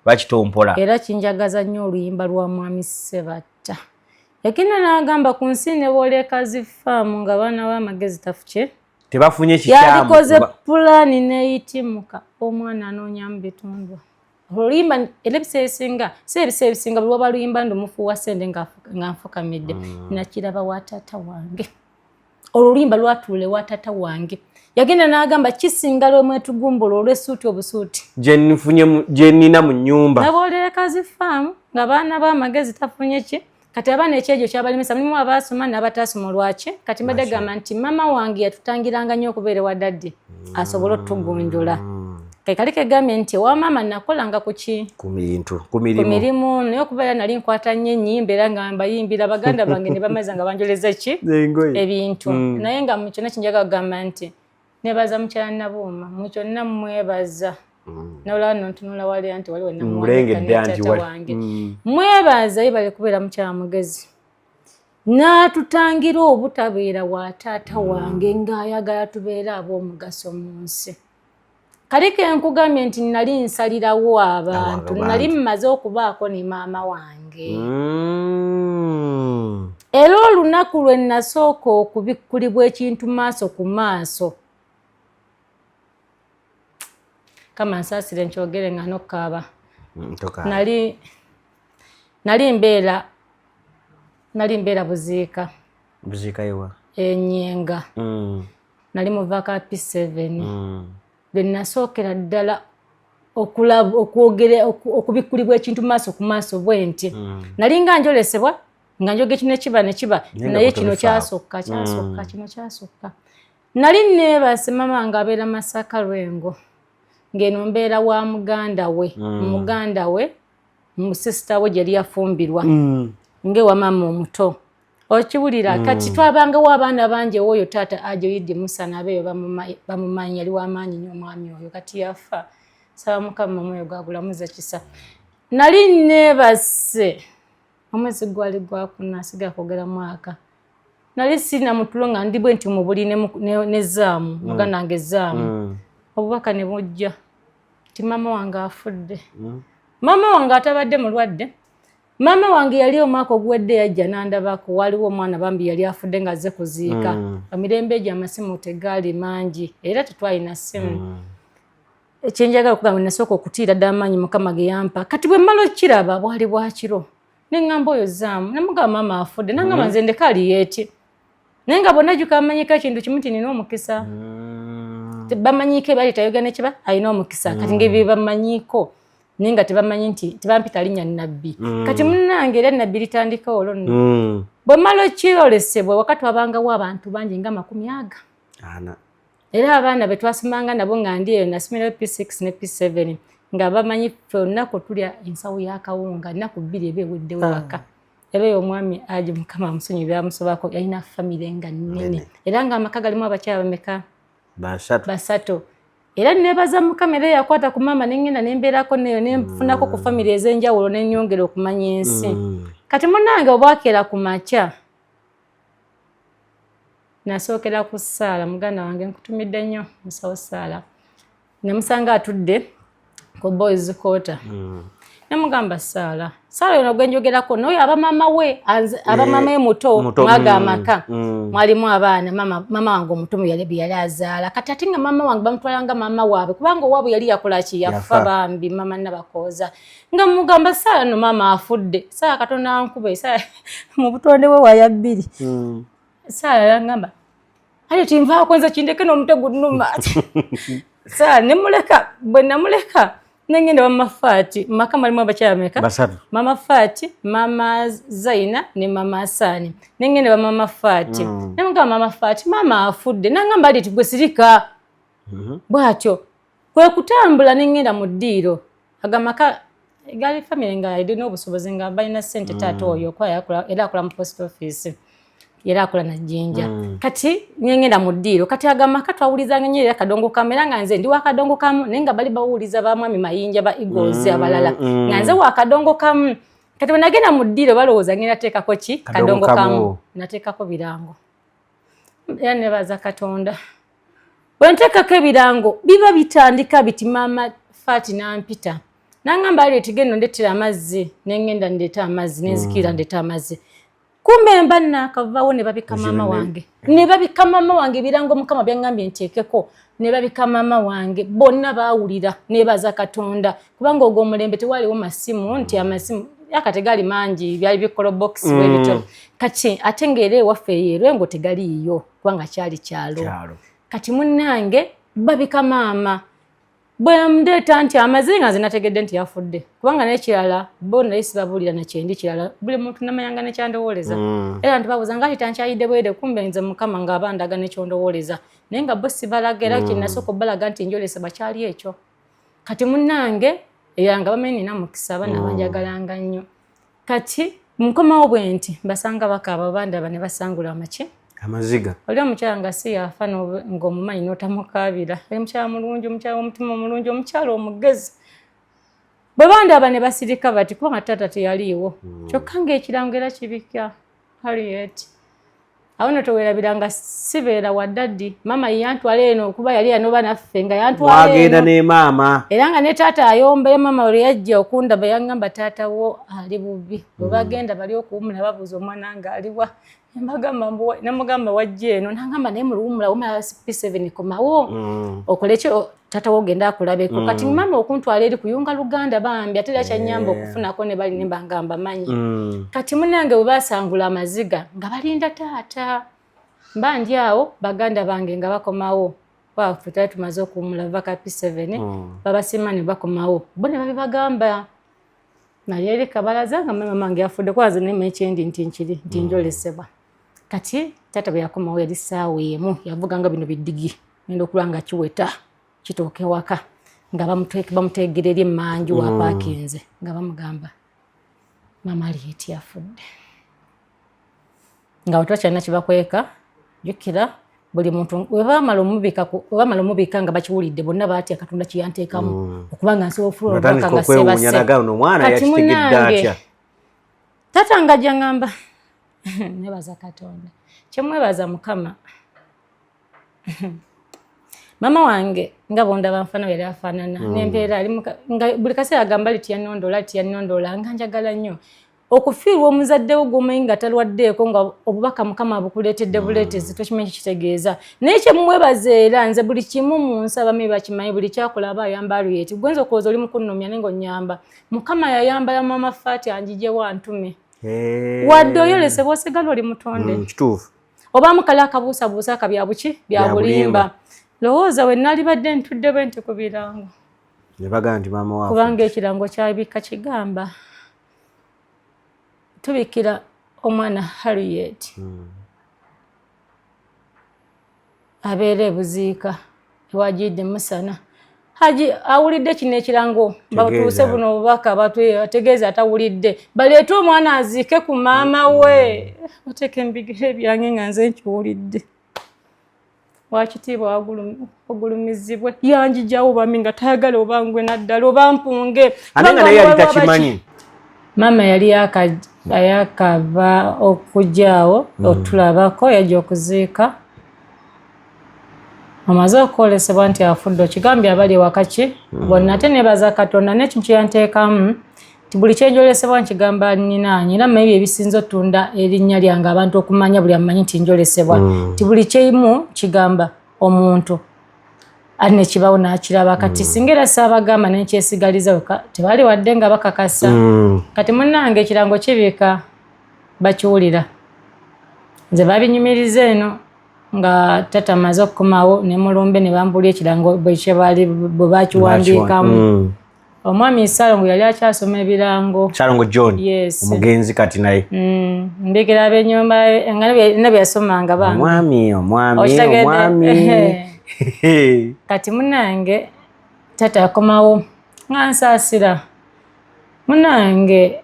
lwaki tompola. Era kinjagaza nnyo oluyimba lwa Mwami Ssebatta. Yagenda n'agamba ku nsi ne bw'oleka zi faamu nga baana b'amagezi tafuke. Tebafunye kikyamu. Yalikoze pulaani n'eyitimuka omwana anoonyamu bitundwa. Oluyimba era ebiseera ebisinga, si ebiseera ebisinga, buli waba luyimba ndumufuuwa ssente nga nfukamidde. Nakiraba wa taata wange. Oluyimba lwatuula ewa taata wange. Yagenda n'agamba kisinga lwemwetugumbula olw'essuuti obusuuti. Gye nnina mu nnyumba. Naboolera zi faamu nga baana b'amagezi tafunye ki. Kati abaana ekyejo kyabalemesa, mulimu abaasoma n'abataasoma lwaki. Kati mbadde gamba nti maama wange yatutangiranga nnyo okubeera ewa daddy asobole otugunjula. Kali kegambye nti ewa maama nakolanga ku ki? Ku bintu, ku mirimu. Ku mirimu, naye okubeera nali nkwata nnyo ennyimba era nga mbayimbira baganda bange ne bamaiza nga banjoleza ki? Ebintu. Naye nga mu kyonna kinjaga kugamba nti nebaza mukyala Nabuuma, mu kyonna mwebaza. Nolaba nno ntunula wali anti waliwo namuwandiika wange. Mwebaza yebale kubeera mukyala mugezi. N'atutangira obutabeera wa taata wange ng'ayagala tubeere ab'omugaso mu nsi. Kali ke nkugambye nti nali nsalirawo abantu, nali mmaze okubaako ne maama wange. Era olunaku lwe nasooka okubikkulibwa ekintu maaso ku maaso, kama nsaasire nkyogere nga nokkaaba. Nali mbeera Buziika. Buziika ewa? Enyenga. Nali muvaaka P7. Lwe nasookera ddala okulaba okwogera okubikkulibwa ekintu maaso ku maaso bwe nti. Nali nga njolesebwa nga njoga kino kiba ne kiba, naye kino kyasokka kyasokka kino kyasokka. Nali neebase mama nga abeera Masaka Lwengo, ng'eno mbeera wa muganda we, muganda we musisita we gye yali yafumbirwa, ng'ewa maama omuto. Okiwulira kati twabangawo abaana bangi ew'oyo taata Ajoyiddi Musa n'abeeyo bamumanyi, yali w'amaanyi nnyo omwami oyo, kati yafa. Saba Mukama omwoyo gwagulamuze kisa. Nali neebase omwezi gwali gwakuna, sigala kwogera mwaka. Nali sirina mutulo nga ndi bwe nti mu buli ne zaamu, muganda wange zaamu. Obubaka ne bujja nti maama wange afudde. Maama wange atabadde mulwadde. Maama wange yali omwaka oguwedde yajja n'andabako, waliwo omwana bambi yali afudde nga azze kuziika. Emirembe egyo amasimu tegaali mangi era tetwalina ssimu. Ekyenjagala okugamba, nasooka okutiira ddala amaanyi Mukama ge yampa. Kati bwe mmala okukiraba, bwali bwakiro, ne ŋŋamba oyo zaamu, namugamba maama afudde, nangamba nze ndeka aliyeeti, naye nga bonna jjuka bamanyiko ekintu kimu nti nina omukisa. Bamanyiiko ebaali tayogera nekiba alina omukisa. Kati nga ebyo bamanyiiko, naye nga tebamanyi nti tebampita linnya Nabbi. Kati munnange, era Nabbi litandika olwo nno. Bwe mmala okyolesebwa, wakati wabangawo abantu bangi nga makumi aga. Ana. Era abaana be twasomanga nabo nga ndi eyo, nasomerayo P6 ne P7, nga bamanyi ffe olunaku tulya ensawo y'akawunga nnaku 2 eba eweddewo waka. Era oyo omwami aji, Mukama amusonyi byamusobako, yalina famire nga nnene, era ng'amaka galimu abakyala bameka? Basatu. Basatu. Era nebaza Mukama, era yakwata ku maama, nengenda nembeerako neyo, nenfunako ku famire ez'enjawulo, nenyongera okumanya ensi. Kati munnange, obwakeera ku makya nasookera ku Saala, muganda wange, nkutumidde nnyo musawo Saala. Nemusanga atudde ku boys quarter. Nemugamba, Saala, Saala yono gwenjogerako noyo aba maama we, aba maama we muto. Muto, mwaga amaka mwalimu abaana mama wange omuto yali azaala. Kati ate nga maama wange bamutwala nga maama waabwe, kubanga owaabwe yali yakola ki? Yafa. Yafa. Bambi mama Nabakooza. Nga mugamba, Saala no maama afudde. Saala Katonda ankube, Saala mu butonde bwe waya bbiri. Saala yangamba ale tinvaako, nze kindeke n'omutwe gunnuma. Saala nemuleka. Bwe namuleka nengenda mama Faati. Maka mwalimu abakyala bameka? Basatu. Mama Faati, mama Zaina ne mama Asaani. Nengenda ba mama Faati. Nemugamba, mama Faati, maama afudde. Nangamba ali tigwe sirika. Bwatyo kwe kutambula nengenda mu ddiiro. Agamaka gali famire nga erina obusobozi, nga balina ssente. Taata oyo kuba era akola mu post office, era akola na Jjinja. Kati nengenda mu ddiiro. Kati agamaka twawulizanga nnyo era kadongo kamu, era nga nze ndi wa kadongo kamu, naye nga bali bawuliza ba mwami Mayinja, ba Eagles abalala, nga nze wa kadongo kamu. Kati bwe nagenda mu ddiiro, balowooza ngenda teekako ki? Kadongo kadongo kamu. Kamu. Nateekako birango, era nebaza Katonda. Bwe nteekako ebirango biba bitandika biti, maama Faati nampita nangamba, "Harriet, genda ondeetera amazzi." Nengenda ndeeta amazzi, nenzikirira ndeeta amazzi, kumbe mba naakavaawo ne babika maama wange, ne babika maama wange ebirango Mukama byaŋŋambye nteekeko, ne babika maama wange. Bonna baawulira. Nebaza Katonda, kubanga ogwo omulembe tewaaliwo masimu, nti amasimu aka tegali mangi, byali bikola box bwe bityo. Kati ate ng'era ewaffe eyo erwengo tegaliiyo, kubanga kyali kyalo. Kyalo. Kati munnange, babika maama. Bwe ndeeta nti amazzi, nga nze nategedde nti yafudde, kubanga n'ekirala bo naye sibabuulira nakyendi kirala, buli muntu namanyanga nekyandowooleza. Era nti babuuza nga titankyayidde bwere, kumbe nze Mukama ng'aba ndaga nekyondowooleza, naye nga bo sibalaga. Era kyenasooka obbalaga nti njolesa bakyali ekyo. Kati munnange, era nga bamanyi nina mukisa, abaana banjagalanga nnyo. Kati nkomawo bwe nti basanga bakaaba, bandaba ne basangula amaki. Amaziga. Oli omukyala nga si yafa, ng'omumanyi n'otamukaabira. Oli mukyala mulungi, omukyala w'omutima omulungi, omukyala omugezi. Bwe bandaba ne basirika bati, kubanga taata teyaliiwo. Kyokka ng'ekirango era kibika Harriet. Awo no towerabira nga sibeera wa daddy, maama ye yantwala eno, okuba yali yanoba naffe nga yantwala Mwagenda eno. Ne maama. Era nga ne taata ayomba. Era maama olwe yajja okundaba yaŋŋamba, "Taata wo ali bubi." Bwe bagenda bali okuwumula, babuuza omwana nga aliwa. Mbagamba mbu namugamba wajja eno, nangamba naye muluwumula wumala P7 komawo okole ki, taata wo ogenda akulabeko. Kati maama okuntwala eri kuyunga luganda bambi, ate era kyanyamba okufunako ne bali nemba nga mbamanyi. Kati munange, bwe basangula amaziga nga balinda taata, mba ndi awo, baganda bange nga bakomawo, baffe twali tumaze okuwumula baka P7. Babasiima ne bakomawo, bo ne babibagamba. Nali eri kabalaza nga mama wange yafudde, kuba nze nema ekyendi nti nkiri nti njolesebwa. Kati taata bwe yakomawo yali ssaawa 1, yavuga nga bino biddigi, ngenda okulwa nga kiweta kituuka ewaka, nga bamuteegera eri emmanju wapaakinze, nga bamugamba maama Harriet yafudde, nga bwe kibakweka. Jjukira buli muntu webamala omubika nga bakiwulidde, bonna baatya Katonda kiyanteekamu okuba nga nsobola ofulula Batandika obubaka nga okwewuunya sebase. Naga ono omwana Kati yakitegedde munnange, atya? Taata nga ajja ŋŋamba, nebaza Katonda, kyemwebaza Mukama. Maama wange nga bondaba nfaana yali afaanana nempeera ali nga buli kaseera agamba liti yannondoola, liti yannondoola, nga njagala nnyo okufiirwa omuzadde wo gw'omanyi nga talwaddeeko, nga obubaka Mukama abukuleetedde buleetezi, tokimanyi kikitegeeza. Naye kyemwebaza, era nze buli kimu mu nsi abamanyi bakimanyi, buli kyakola aba ayamba Harriet. Gwenza okulowooza oli mukunnumya, naye ng'onnyamba. Mukama yayambala Maama Faati anjijewo antume. Wadde oyolesebwa osigala oli mutonde. Kituufu. Obaamu kale akabuusabuusa aka bya buki, bya Bya bulimba. bulimba. Lowooza we nalibadde ntudde bwe nti ku birango, Ne bagamba nti maama waafe. Kubanga ekirango kyabika kigamba tubikira omwana Harriet abeera ebuziika ewagidde musana. Haji awulidde kino ekirango, batuuse buno obubaka, bategeeza atawulidde baleete omwana aziike ku maama we. Bateeka embigere byange nga nze nkiwulidde. Wakitiibwa ogulumizibwe yanjijawo bami nga tayagala oba ngwe naddala oba mpunge. Ate nga naye yali takimanyi. Maama yali yakava okujjaawo otulabako, yajja okuziika, amaze okwolesebwa nti afudde, okigambye abali ewaka ki bonna. Ate nebaza Katonda n'ekintu kyeyanteekamu nti buli kyenjolesebwa nkigamba ninaanyi, era mmanyi bye bisinza otunda erinnya lyange abantu okumanya, buli amanyi nti njolesebwa, nti buli kyeimu kigamba omuntu ate nekibawo n'akiraba. Kati singa era saabagamba nenkyesigaliza weka, tebali wadde nga bakakasa. Kati munnange ekirango kibika bakiwulira, nze babinyumiriza eno nga tata amaze okukomawo ne mulumbe ne bambulya ekirango bwe bakiwandiikamu. Omwami Ssalongo yali akyasoma ebirango. Ssalongo John? Yes. Omugenzi kati naye. Mbikira ab'ennyumba nga nabyo byasomanga bange. Omwami, omwami. Okitegedde? Omwami. Kati munange tata yakomawo nga nsaasira. Munange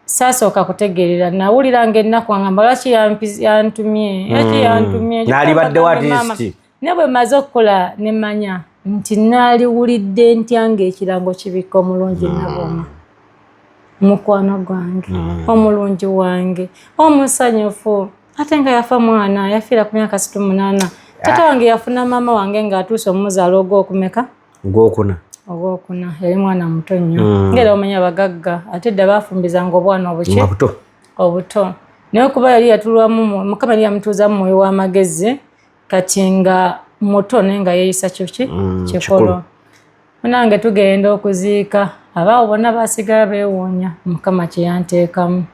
saasooka kutegeerera, nawulira nga ennaku, ngamba lwaki yantumye, lwaki yantumye? N'alibaddewo at Maama. least. Naye bwe maze okukola ne mmanya nti naaliwulidde ntya ng'ekirango kibikka omulungi naboma, mukwano gwange omulungi wange omusanyufu, ate nga yafa mwana, yafiira ku myaka 68. Tata wange yafuna maama wange ng'atuuse omuzaala ogwokumeka? Ogwokuna. Ogwokuna. Yali mwana muto nnyo, ngaera omanyi abagagga ate dda bafumbizanga obwana obuki? Nga buto. Obuto. Naye kuba yali yatulwamu, Mukama yali yamutuuzamu mwoyo w'amagezi, kati nga muto naye nga yeeyisa kiki? Kikulu. Kikulu. Munange tugenda okuziika, abaawo bonna basigala beewuunya Mukama kye yanteekamu.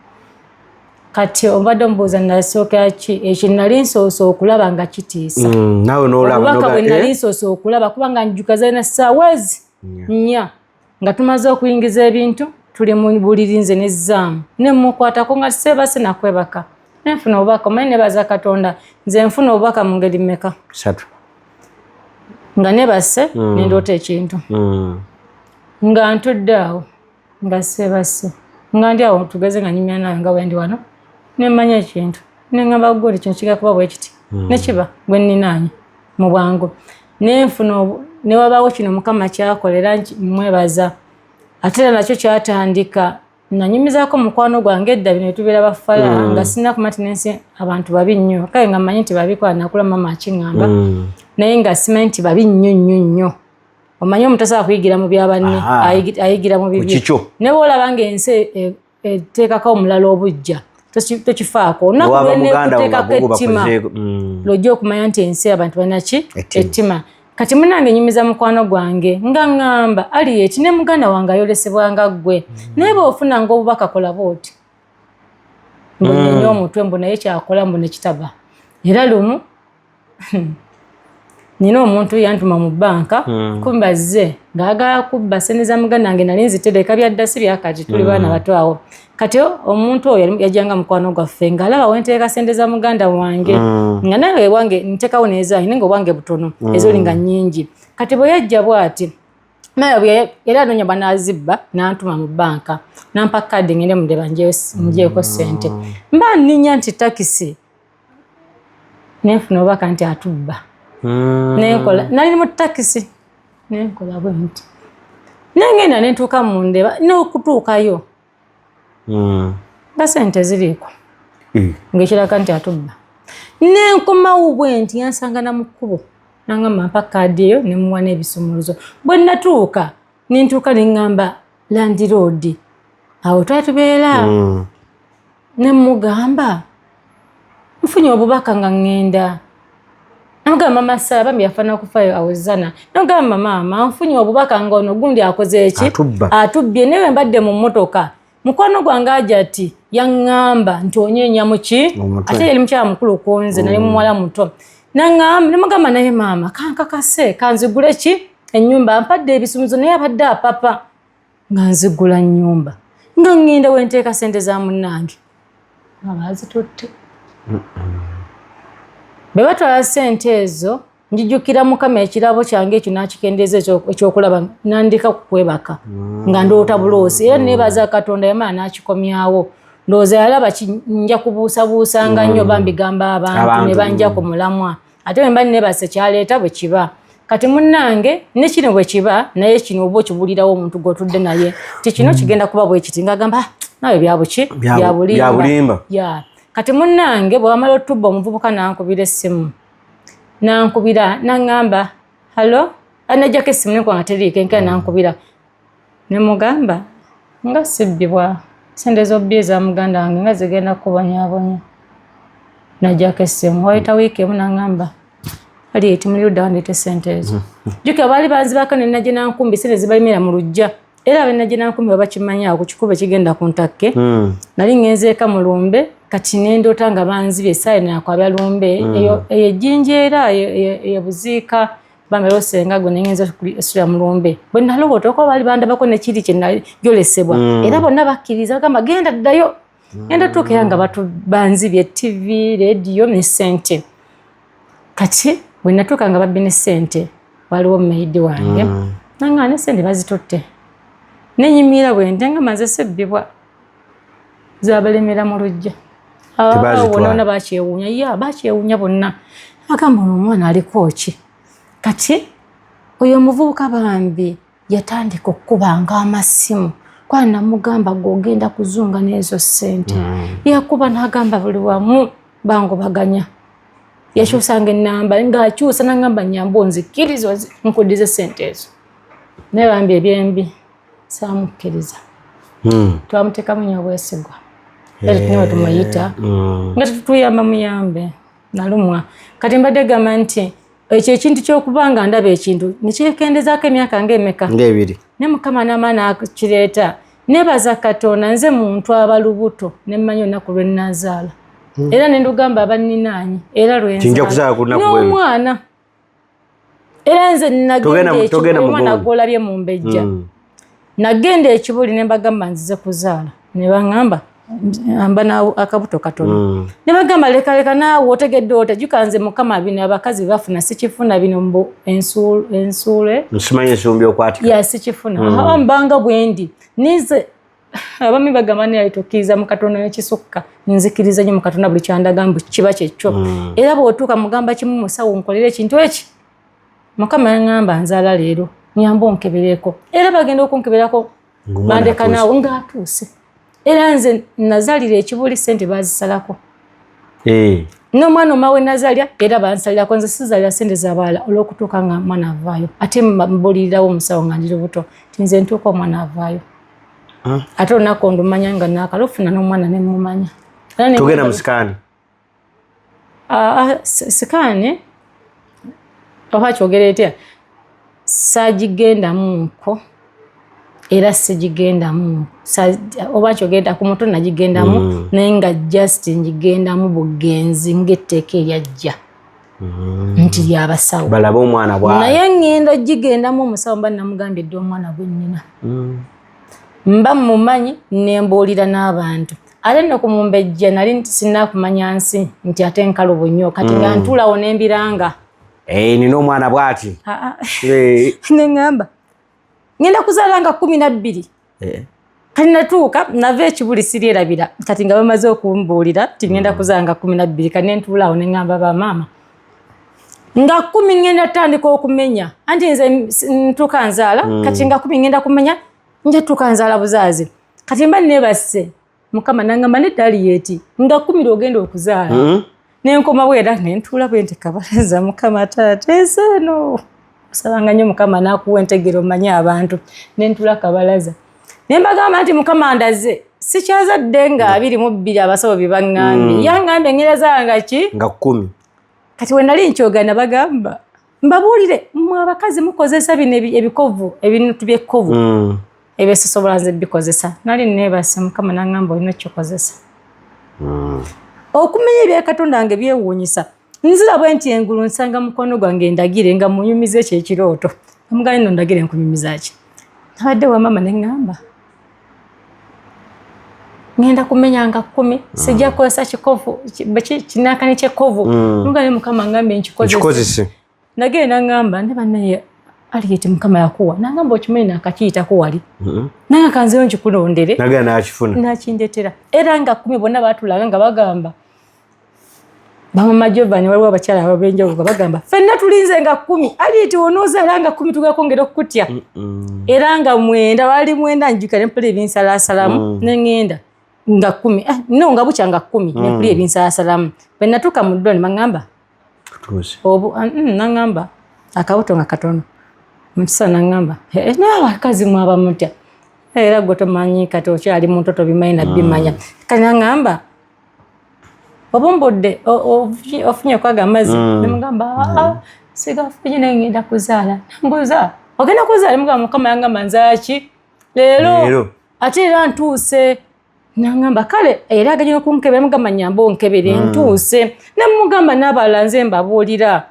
Kati obadde omubuuza nasookera ki ekyo nali nsoose okulaba nga kitiisa. Naawe n'olaba. Obubaka bwe nali eh? nsoose okulaba, kubanga njuka zalina ssaawa ezi 4 nga tumaze okuyingiza ebintu, tuli mu buliri nze nezzaamu nemukwatako nga seebase nakwebaka, nenfuna obubaka. Omanyi nebaza Katonda, nze nfuna obubaka mu ngeri mmeka? Satu. Nga nebase nendoota ekintu, nga ntudde awo nga seebase, nga ndi awo tugeze nga nyumya nawe nga bwendi wano, nemmanya ekintu neŋŋamba goli kino kigenda kuba bwe kiti, nekiba gwe nninaanye mu bwangu nenfuna ne wabaawo kino Mukama kyakolera mwebaza. Ate era nakyo kyatandika nanyumizaako mukwano gwange edda bino tubeera bafala, nga sina kumanya nti nensi abantu babi nnyo. Kale nga mmanyi nti babi kuba nakula mama akiŋŋamba, naye nga simanyi nti babi nnyo nnyo nnyo. Omanyi omuntu tasobola kuyigira mu bya banne, ayigira mu Ku bibye. kikyo. Ne bwolaba ng'ensi eteekako omulala obujja, tokifaako. Olunaku Waba muganda wo nga lwenekuteekako gugu ettima, bakozeeko. Lwojja okumanya nti ensi abantu balina ki? Ettima. Ettima. Kati munange nyumiza mukwano gwange nga ŋŋamba Aliet ne muganda wange ayolesebwanga ggwe, naye bw'ofunanga obubaka kola bw'oti, mbunyenye omutwe mbu naye kyakola mbu nekitaba. Era lumu nina omuntu yantuma mu banka, kumba zze ng'agala kubba sente za muganda wange nali nzitereka byadda, si byakati tuli baana bato awo. Kati omuntu oyo yajjanga mukwano gwaffe ng'alaba wenteeka sente za muganda wange, nga nange ewange nteekawo n'ezange, naye nga obwange butono, ezoli nga nnyingi. Kati bwe yajja bw'ati naye era anoonya banaazibba, n'antuma mu banka nampa kaadi ngende mundeba ngyeko sente. Mba nninya nti takisi, nenfuna obubaka nti atubba. Nenkola nali mu takisi, nenkola bwe nti nengenda nentuuka mundeba n'okutuukayo nga sente ziriiko, ng'ekiraga nti atubba. Nenkomawo bwe nti yansanga na mu kkubo. Nangamba mpa kaadi eyo, nemuwa n'ebisumuluzo. Bwe natuuka, nentuuka neŋŋamba landlord awo twali tubeera, nemugamba nfunye obubaka nga ŋŋenda. Namugamba mama Sara, bambi yafaana kufayo awozana. Namugamba, maama, nfunye obubaka nga ono gundi akoze eki? Atubba. Atubbye. Naye bwe mbadde mu mmotoka, mukwano gwange aja ati yaŋŋamba nti onyeenya muki? Omutwe. Ate yali mukyala mukulu ku nze, nali muwala muto. Naŋŋamba, nemugamba, naye maama, kankakase kanzigule ki ennyumba, mpadde ebisumuzo, naye abadde apapa nga nzigula nnyumba, nga ŋŋenda wenteeka sente za munnange nga baazitutte. Bwe batwala sente ezo, njijukira Mukama ekirabo kyange ekyo n'akikendeeza ekyokulaba, nandika kukwebaka nga ndoota buloosi. Era nebaza Katonda, yamala n'akikomyawo. Ndowooza yalaba nja kubuusabuusanga nnyo oba mbigamba abantu Abantu, ne banja ku mulamwa. Ate bwe mba nebase, kyaleeta bwe kiba. Kati munnange, ne kino bwe kiba, naye kino oba okibulirawo omuntu gw'otudde naye ti kino kigenda kuba bwe kiti, ng'agamba, "Ah, naawe byabuki?" Bya bulimba. Ya, kati munnange, bwe bamala otubba, omuvubuka nankubira essimu, nankubira naŋŋamba, "Hello." Anajjako essimu nenkuba nga teriiko. Enkera nankubira, nemugamba nga sibbibwa, sente zobbi eza muganda wange nga zigenda kubonyabonya. Najjako essimu, wayita wiiki emu naŋŋamba, "Ali muli ludda wandeeta sente ezo." Jjukira baali banzibako nenajja nankumbi, sente zibalimira mu luggya. Era abenajja nankumbi babakimanyi awo ku kikubo ekigenda ku ntakke. Nali ngenzeeka mu lumbe, kati nendoota nga banzibye essaawa nakwabya lumbe. Eyo eyo ejjinja era eyo buziika bamera osenga gwe nengenza esula mu lumbe. Bwe naloboota okuba baali bandabako nekiri kye najolesebwa, era bonna bakkiriza, bagamba, "Genda ddayo." Genda tuuka era nga banzibye TV, rediyo ne sente. Kati bwe natuuka nga babbi ne sente, waliwo maid wange nanga ne sente bazitutte. Nenyimira bwe nte nga maze sebbibwa, zabalemera mu luggya. Tebazitwala. Bonna bakyewuunya, ya bakyewuunya bonna, agamba, "Ono omwana aliko ki?" Kati oyo omuvubuka bambi yatandika okukubanga amasimu, kwa namugamba, "Gwe ogenda kuzunga n'ezo ssente." Yakuba n'agamba buli wamu bangobaganya, yakyusanga enamba ng'akyusa, nagamba, "Nyamba onzikiriza nkuddize ssente ezo." Naye bambi ebyembi saamukkiriza. Twamuteekamu nnyo obwesigwa, era tetulina we tumuyita nga tetutuyamba muyambe. Nalumwa. Kati mbadde gamba nti ekyo ekintu ky'okuba nga ndaba ekintu nekyekendezaako emyaka ng'emeka? Ng'ebiri. Ne Mukama n'amaani akireeta. Nebaza Katonda, nze muntu aba lubuto nemmanyi olunaku lwe nnazaala, era ne ndugamba abanninaanyi era Kinja kuzaala ku lunaku bwe luti. N'omwana era nze nagenda Togenda ekibuli, omwana mugongo. gwolabye mu mbejja. Nagenda ekibuli ne mbagamba nzize kuzaala, ne baŋŋamba mba akabuto katono. Ne bagamba, "Leka, leka naawe, otegedde otya?" Juka nze Mukama bino abakazi bafuna sikifuna, bino mbu ensuule. Nsimanyi ensumbi okwatika. Ya, sikifuna. Mbanga bwendi nize abaami bagamba, naye tokkiriza mu Katonda nekisukka. Nzikiriza nnyo mu Katonda, buli kyandaga mbu kiba kyekyo. Era bw'otuuka mugamba kimu, "Musawo, nkolera ekintu eki, Mukama yaŋŋamba nzaala leero, nyamba onkebereko." Era bagenda okunkeberako, Ng'omwana bandeka atuuse. naawe ng'atuuse. Era nze nazaalira ekibuli, sente bazisalako. N'omwana omawe nazaalya era bansalirako. Nze sizaalira sente zabalala olw'okutuuka nga mwana avaayo. Ate mbulirirawo omusawo nga ndi lubuto ti nze ntuuka omwana avaayo. Ate olunaku ndumanya nga nakalufuna n'omwana nemumanya. Era ne Togenda mu scan? Ah, ah, scan oba kyogera etya, saagigendamuko era sigigendamu. Oba kyogenda ku muto nagigendamu, naye nga just ngigendamu bugenzi ng'etteeka eryajja nti lyabasawo balabe omwana bwa Naye ŋŋenda gigendamu, omusawo mba namugambye dde omwana gwe nnina mba mumanyi, nembuulira n'abantu. Ate nno ku mumbejja nali sinnakumanya nsi nti ate nkalubu nnyo. Kati nga ntuulawo nembiranga. Eh, nina omwana bw'ati. Ah, ah. Eh, Neŋŋamba ŋŋenda kuzaala nga 12. Kati natuuka nava ekibuli siryerabira. Kati nga bamaze okumbuulira ti ŋŋenda kuzaala nga 12, kati nentuulaawo neŋŋamba bamaama nga 10 ŋŋenda tutandika okumenya, anti nze ntuuka nzaala. Kati nga 10 ŋŋenda kumenya, nja tuuka nzaala buzaazi. Kati mba neebase, Mukama nangamba, "Nedda Aliyeti, nga 10 lwogenda okuzaala." Nenkomawo era nentuula bwe nti kabalaza, Mukama taata, ensi eno osabanga nnyo Mukama n'akuwa entegere omanye abantu. Nentuula kabalaza ne mbagamba nti Mukama ndaze sikyazadde nga 22, abasawo bye baŋŋambye. Yangambye ngenda zaala ki? Nga 10. Kati we nali nkyogana bagamba, mbabuulire mmwe abakazi mukozesa bino ebikovu, ebintu by'ekkovu. Ebyo sisobola nze bikozesa. Nali neebase, Mukama naŋŋamba olina okkikozesa. Okumenya ebya Katonda nge byewuunyisa. Nzira bwe nti engulu nsanga mukono gwange ndagire nga munyumiza ekyo ekirooto. Amugambye nno ndagire nkunyumiza ki? Nabadde wa maama ne ŋŋamba ŋŋenda kumenya nga 10, sijja kukozesa kikovu kinaakani ky'ekkovu. Mugambye Mukama ngambye nkikozese. Nkikozese. Nagenda ŋŋamba ne bannaye Aliyeti Mukama yakuwa nangamba okimanyi nakakiyitako wali. Nange kanzeyo nkikulondere. Nagenda n'akifuna. Nakindetera. Era nga 10 bonna baatulaga nga bagamba bamama Giovanni, waliwo abakyala ab'enjawulo nga bagamba ffenna tulinze nga 10, Aliyeti onoozaala nga 10 tugenda kwongera okukutya. Era nga 9, wali 9, njukira ne mpulira ebinsalasalamu ne ŋŋenda nga 10, no nga bukya nga 10 ne mpulira ebinsalasalamu. Bwe natuuka mu ddwaliro ne baŋŋamba Tutuuse. Obu, naŋŋamba akabuto nga katono. Mukisa naŋŋamba, naye abakazi mwaba mutya? Era gwe tomanyi kati okyali muto tobimanyi nabbimanya. Kati naŋŋamba obumbudde ofunye okwaga amazzi. Ne mugamba, sigafunye naye ngenda kuzaala. Nambuuza ogenda kuzaala? Nemugamba Mukama yangamba nzaaki leero. Leero. Ate era ntuuse. Nangamba kale era agenda okunkebera, mugamba nyamba onkebere ntuuse. Nemugamba n'abalala nze mbabuulira.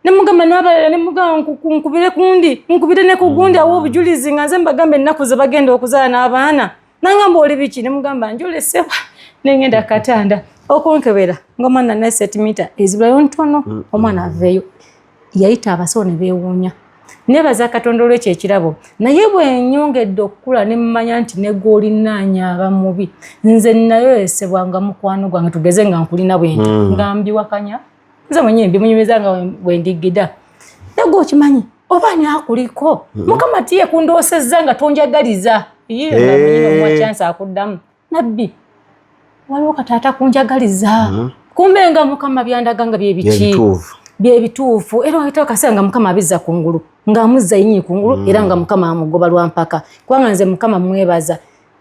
Nemugamba n'abalala nemugamba nkubire kundi, nkubire ne ku gundi awo obujulizi nga nze mbagamba ennaku ze bagenda okuzaala n'abaana. Nangamba oli biki? Nemugamba njolesebwa. Nengenda katanda okunkebera ng'omwana ne sentimita ezibulayo ntono omwana aveeyo. Yayita abasawo ne beewuunya. Neebaza Katonda olw'ekyo ekirabo. Naye bwe nnyongedde okukula ne mmanya nti ne gw'olinaanya aba mubi. Nze nnayoyesebwa nga mukwano gwange tugeze nga nkulina bwe nti nga mbiwakanya. Nze mwennyini mbimunyumiza nga bwe ndigida. Naye gwe okimanyi oba ani akuliko? Mukama tiye kundoosezza nga tonjagaliza. Ye nga mwennyini omuwa chance akuddamu. Nabbi waliwo kataata kunjagaliza. Kumbe nga Mukama byandaga nga bye biki? Byebituufu. Byebituufu. Era wayitawo akaseera nga Mukama abizza kungulu, ng'amuzza yennyini kungulu, era nga Mukama amugoba lwa mpaka. Kubanga nze Mukama mwebaza,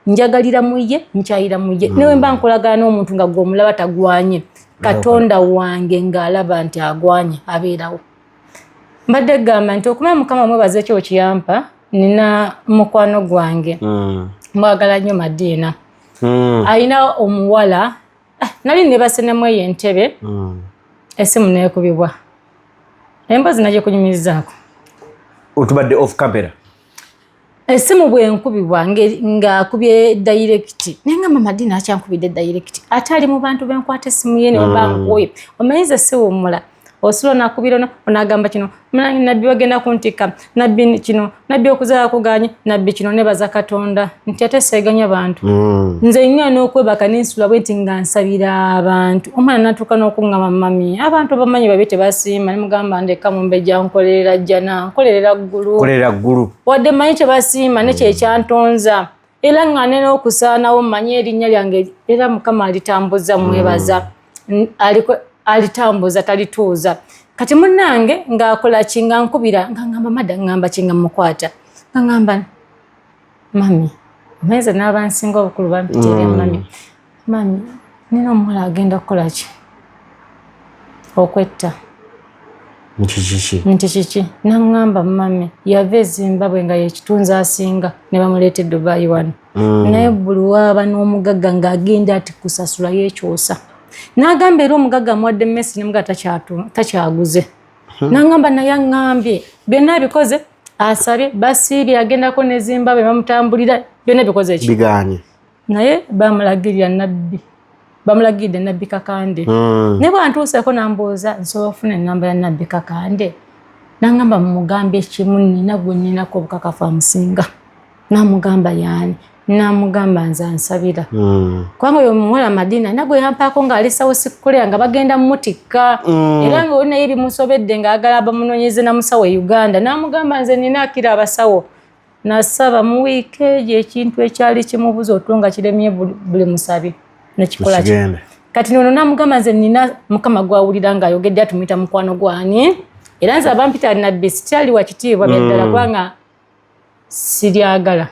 njagalira mu ye, nkyayira mu ye. Ne bwe mba nkolagana n'omuntu nga gwe omulaba tagwanye, Katonda wange ng'alaba nti agwanye, abeerawo. Mbadde gamba nti okumanya Mukama mwebaza ekyo kiyampa, nina mukwano gwange. Mwagala nnyo Madiina. Alina omuwala, nali nebase ne mweyo entebe, essimu neekubibwa. Emboozi najja kunyumirizaako. Otubadde off camera. Essimu bwe nkubibwa ng'akubye direct. Naye nga Mama Dina akyankubidde direct. Ate ali mu bantu benkwata essimu ye ne baba nkuye. Omanyi nze siwummula. Osula onakubira ono, onagamba kino, nabbi bagenda kuntikka, nabbi kino, nabbi okuzaala kuganye, nabbi kino. Nebaza Katonda nti ate seeganya bantu. Nze nnyo n'okwebaka nensula bwe nti nga nsabira abantu. Omwana natuuka n'okuŋŋamba mami, abantu bamanyi babi tebasiima. Ne mugamba ndeka mumbejja nkolerera jjana, nkolerera ggulu. Nkolerera ggulu. Wadde mmanyi tebasiima ne kye kyantonza. Era nga nena okusaanawo mmanyi erinnya lyange era Mukama alitambuza mwebaza. Aliko alitambuza talituuza. Kati munnange ng'akola ki nga nkubira nga ngamba madda ngamba ki nga mukwata. Nga ngamba mami, omanyiza n'abansinga obukulu bampita erya mami. Mami, nina omuwala agenda kukola ki? Okwetta. Nti kiki? Nti kiki? Naŋŋamba mami yava e Zimbabwe nga yekitunzi asinga ne bamuleeta e Dubai wano. Naye buli waaba n'omugagga ng'agenda ati kusasula yeekyosa. N'agamba era omugagga amuwadde mmesi ne mugagga takyaguze. N'aŋŋamba naye aŋŋambye byonna abikoze asabye basiibye agendako ne Zimbabwe bamutambulira byonna bikoze ki? Bigaanye. Naye bamulagirira nabbi. Bamulagiridde nabbi Kakande. Naye bw'antuuseeko n'ambuuza nsobola okufuna ennamba ya nabbi Kakande. N'aŋŋamba mumugambe kimu nnina gwe nninako obukakafu amusinga. N'amugamba yaani? N'amugamba nze ansabira. Kubanga oyo omuwala Madina alina gwe yampaako ng'ali South Korea nga bagenda mmutikka. Era nga oli naye bimusobedde ng'ayagala bamunoonyeze na musawo e Uganda. N'amugamba nze nnina akira abasawo. Nasaba mu wiiki egyo ekintu ekyali kimubuza otulo nga kiremye buli musabi. Nekikola ki? Kati nono namugamba nze nina mukama gwawulira ng'ayogedde, atumuyita mukwano gwani. Era nze abampita nabbi sikyali wa kitiibwa byaddala, kubanga siryagala.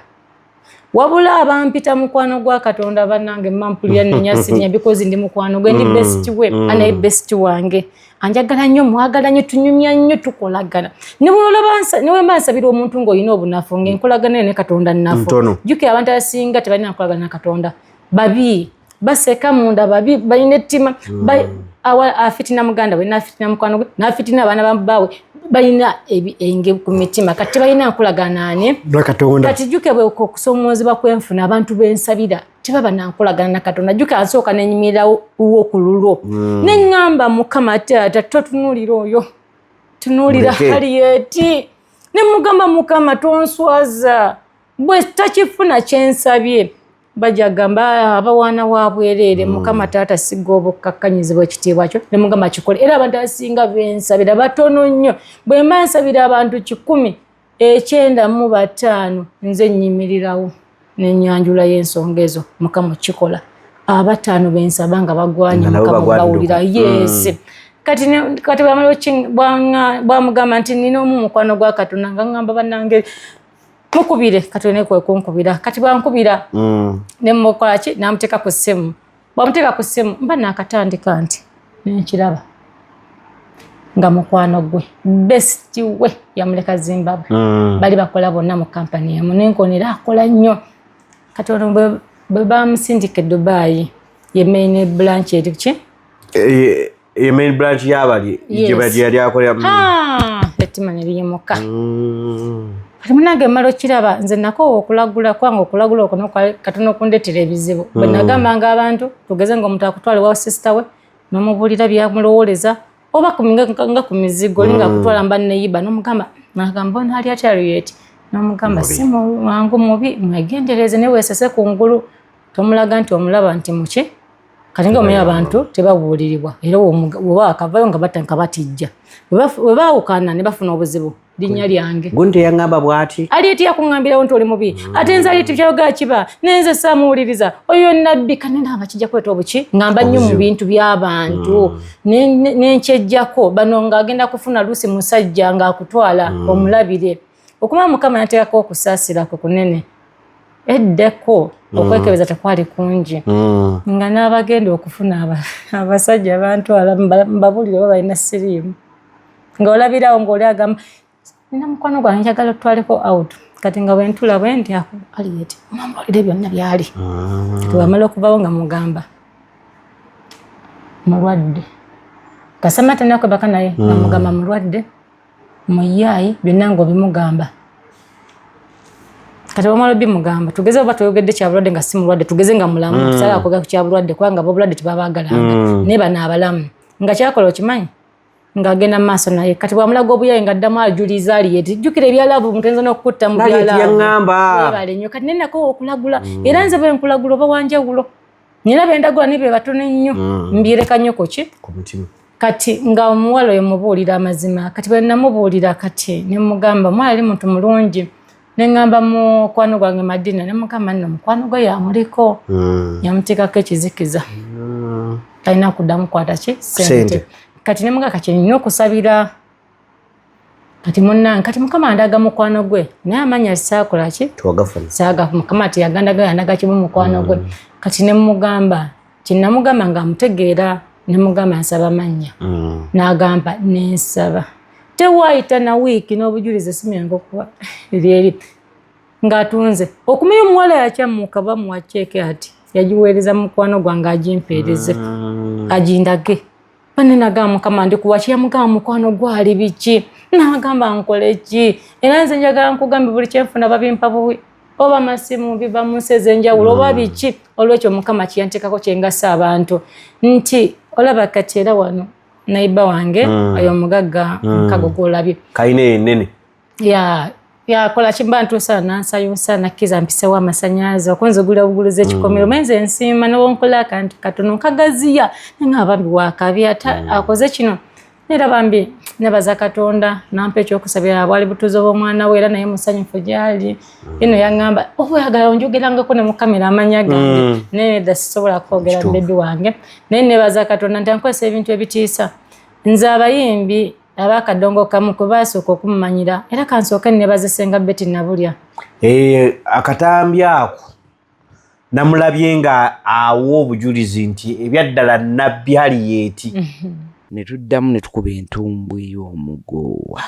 Wabula abampita mukwano gwa Katonda, bannange, mampulira nenya sirinya, because ndi mukwano gwe, ndi best we, anaye best wange anjagala nnyo, mwagala nnyo, tunyumya nnyo, tukolagana. Niwemba nsabira omuntu ng'olina obunafu, ng'enkolagana ne Katonda nnafu. Ntono. Jjukira, abantu abasinga tebalina nkolagana na Katonda, babi, baseka munda, babi, balina ettima. Afitina muganda we, nafitina mukwano gwe, nafitina abaana bawe, balina enge ku mitima. Kati tebalina nkolagana ne na Katonda. Kati jjuke bwe okusomoozebwa kwenfuna, abantu bensabira tebaba nankolagana na Katonda. Jjuke ansooka nenyimirirawo ku lulwo, neŋŋamba, "Mukama taata, totunuulira oyo, tunuulira Muleke. Harriet." Ne mugamba, "Mukama, tonswaza, bwe takifuna kyensabye bajja gamba, 'Ah, abawaana wa bwereere.' Mukama taata, sigga obukkakkanyizibwa ekitiibwa kyo." Ne mugamba kikole. Era abantu abasinga bensabira batono nnyo. Bwe mba nsabira abantu 195, nze nnyimirirawo nenyanjula y'ensonga ezo, Mukama kikola. Abataano bensaba nga bagwanye, Nga nabo Mukama bagwanidde bawulira. Yes. Kati bwamala bwamugamba nti nina omu mukwano gwa Katonda, nga ŋŋamba, "Bannange, mukubire." Kati olina kwe kunkubira. Kati bwankubira, nemukolaki, namuteeka ku ssimu. Bwamuteeka ku ssimu, mba nakatandika nti nenkiraba nga mukwano gwe, best we, yamuleka Zimbabwe. Bali bakola bonna mu kampani emu, nenkonera akola nnyo. Kati ono bwe bamusindika e Dubai, ye main branch eri ki? Ye main branch y'abali Yes. gye yali akolera. Ah, ettima ne liyimuka. Kati munange mmala okiraba, nze nakoowa okulagula, kubanga okulagula okwo nokwa katono okundetera ebizibu. Bwe nagambanga abantu, tugeze nga omuntu akutwala ewa sister we nomubuulira byamulowooleza, oba nga ku mizigo, oli nga akutwala mba neyiba, nomugamba, nagamba ono ali atya Harriet, nomugamba si mwangu, mubi, mwegendereze, naye weesese kungulu, tomulaga nti omulaba nti muki. Kati nga omanyi abantu tebabuulirirwa, era woba akavayo nga nga batijja. Bwe baawukana ne bafuna obuzibu, linnya lyange. Gundi teyaŋŋamba bw'ati. Alieti yakuŋŋambirawo nti oli mubi, ate nze Alieti kyayogera kiba nenze saamuwuliriza oyo nabbi. Kanena kijja kuleeta obuki, ŋŋamba nnyo mu bintu by'abantu. Nenkyejjako bano ng'agenda kufuna lusi musajja ng'akutwala omulabire. Okumala Mukama yateekako okusaasira kwe kunene, eddeko okwekebeza tekwali kungi, nga n'abagenda okufuna abasajja bantwala mbabulire oba balina siriimu, nga olabirawo ng'oli agamba, "Nina mukwano gwange, njagala otwaleko out." Kati nga bwentula bwe nti, "Aliet, mambuulire byonna byali." Kati bwamala okuvawo nga mugamba mulwadde, kasama tenakwebaka naye, nga mugamba mulwadde, muyaayi, byonna ngaobimugamba. Kati bwamala obimugamba, tugeze oba toyogedde kyabulwadde nga si mulwadde, tugeze nga mulamu, tusala kwogera ku kyabulwadde, kubanga abobulwadde tebabaagalanga, naye bano abalamu nga kyakola okimanyi ng'agenda mu maaso naye. Kati bwamulaga obuyayi ng'addamu ajuliza Aliet, jjukira ebya love, omuntu ayinza n'okukutta mu Aliet bya love. Yaŋŋamba. Weebale nnyo. Kati nenako okulagula, era nze bwe nkulagula oba wanjawulo, nina bendagula naye be batono nnyo, mbyereka nnyo kuki? Ku mutima. Kati nga omuwala oyo mubuulira amazima. Kati bwe namubuulira, kati ne mugamba omuwala ali muntu mulungi, ne ŋŋamba mukwano gwange Madina, ne mugamba nno mukwano gwe yamuliko, yamuteekako ekizikiza, talina kuddamu kwata ki? Sente. Sente. Kati ne mugamba kati nina okusabira. Kati munnange, kati Mukama andaga mukwano gwe, naye amanya saakola ki? Tewagafuna. Saaga. Mukama ati yagandaga, yandaga kimu mukwano gwe. Kati ne mugamba kinamugamba nga amutegeera, ne mugamba nsaba mannya. N'agamba nensaba. Tewaayita na wiiki n'obujulizi, esimu yange okuba eri eri ng'atunze okumanya omuwala yakyamuka, bamuwa ceeke, ati yagiweereza mukwano gwange agimpeereze, agindage. Bane nagamba, "Mukama, ndikuwa ki?" Yamugamba mukwano gwali biki, nagamba nkole ki? Era nze njagala nkugambe, buli kyenfuna babimpa buwi, oba amasimu biva mu nsi ez'enjawulo oba biki. Olwekyo Mukama kiyanteekako kyengasa abantu nti olaba kati era wano naiba wange oyo omugagga mukago gwolabye. Kalina enene. Ya, yakola kimba ntuusa nansayusa, nakkiriza mpisewo amasanyalaze, okunzigulira obuguliza ekikomero. Naye nze nsiima newonkola akantu katono nkagaziya, naye nga bambi wakabi ate akoze kino. Era bambi nebaza Katonda nampa ekyokusabira, bwali butuuze bw'omwana we, era naye musanyufu gyali. Eno yaŋŋamba oba oyagala onjogerangako ne mu kamera amanya gange, naye nedda, sisobola kwogera baby wange. Naye nebaza Katonda nti ankozesa ebintu ebitiisa. Nze abayimbi abakadongo kamu kwe basooka okumumanyira, era kansooke nebaze Senga Betty Nabulya. Akatambi ako namulabye nga awa obujulizi nti ebyaddala Nabbi Harriet. Ne tuddamu ne tukuba entumbwe y'omugowa.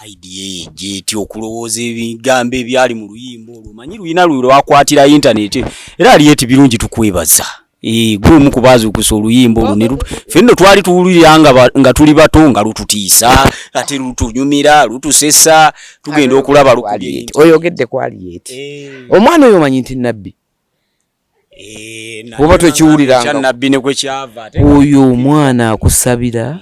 Idea ejja okulowooza ebigambo ebyali mu luyimba olwo, omanyi lulina lwe lwakwatira intaneti. Era Harriet Birungi, tukwebaza. Gwe omu ku baazuukusa oluyimba olwo ffe nno twali tuwulira nga tuli bato nga lututiisa, ate lutunyumira, lutusesa, tugenda okulaba lukubye. Oyogedde ku Harriet, omwana oyo omanyi nti nabbi. Oba tokiwuliranga? Nabbi ne kwe kyava ate Oyo omwana akusabira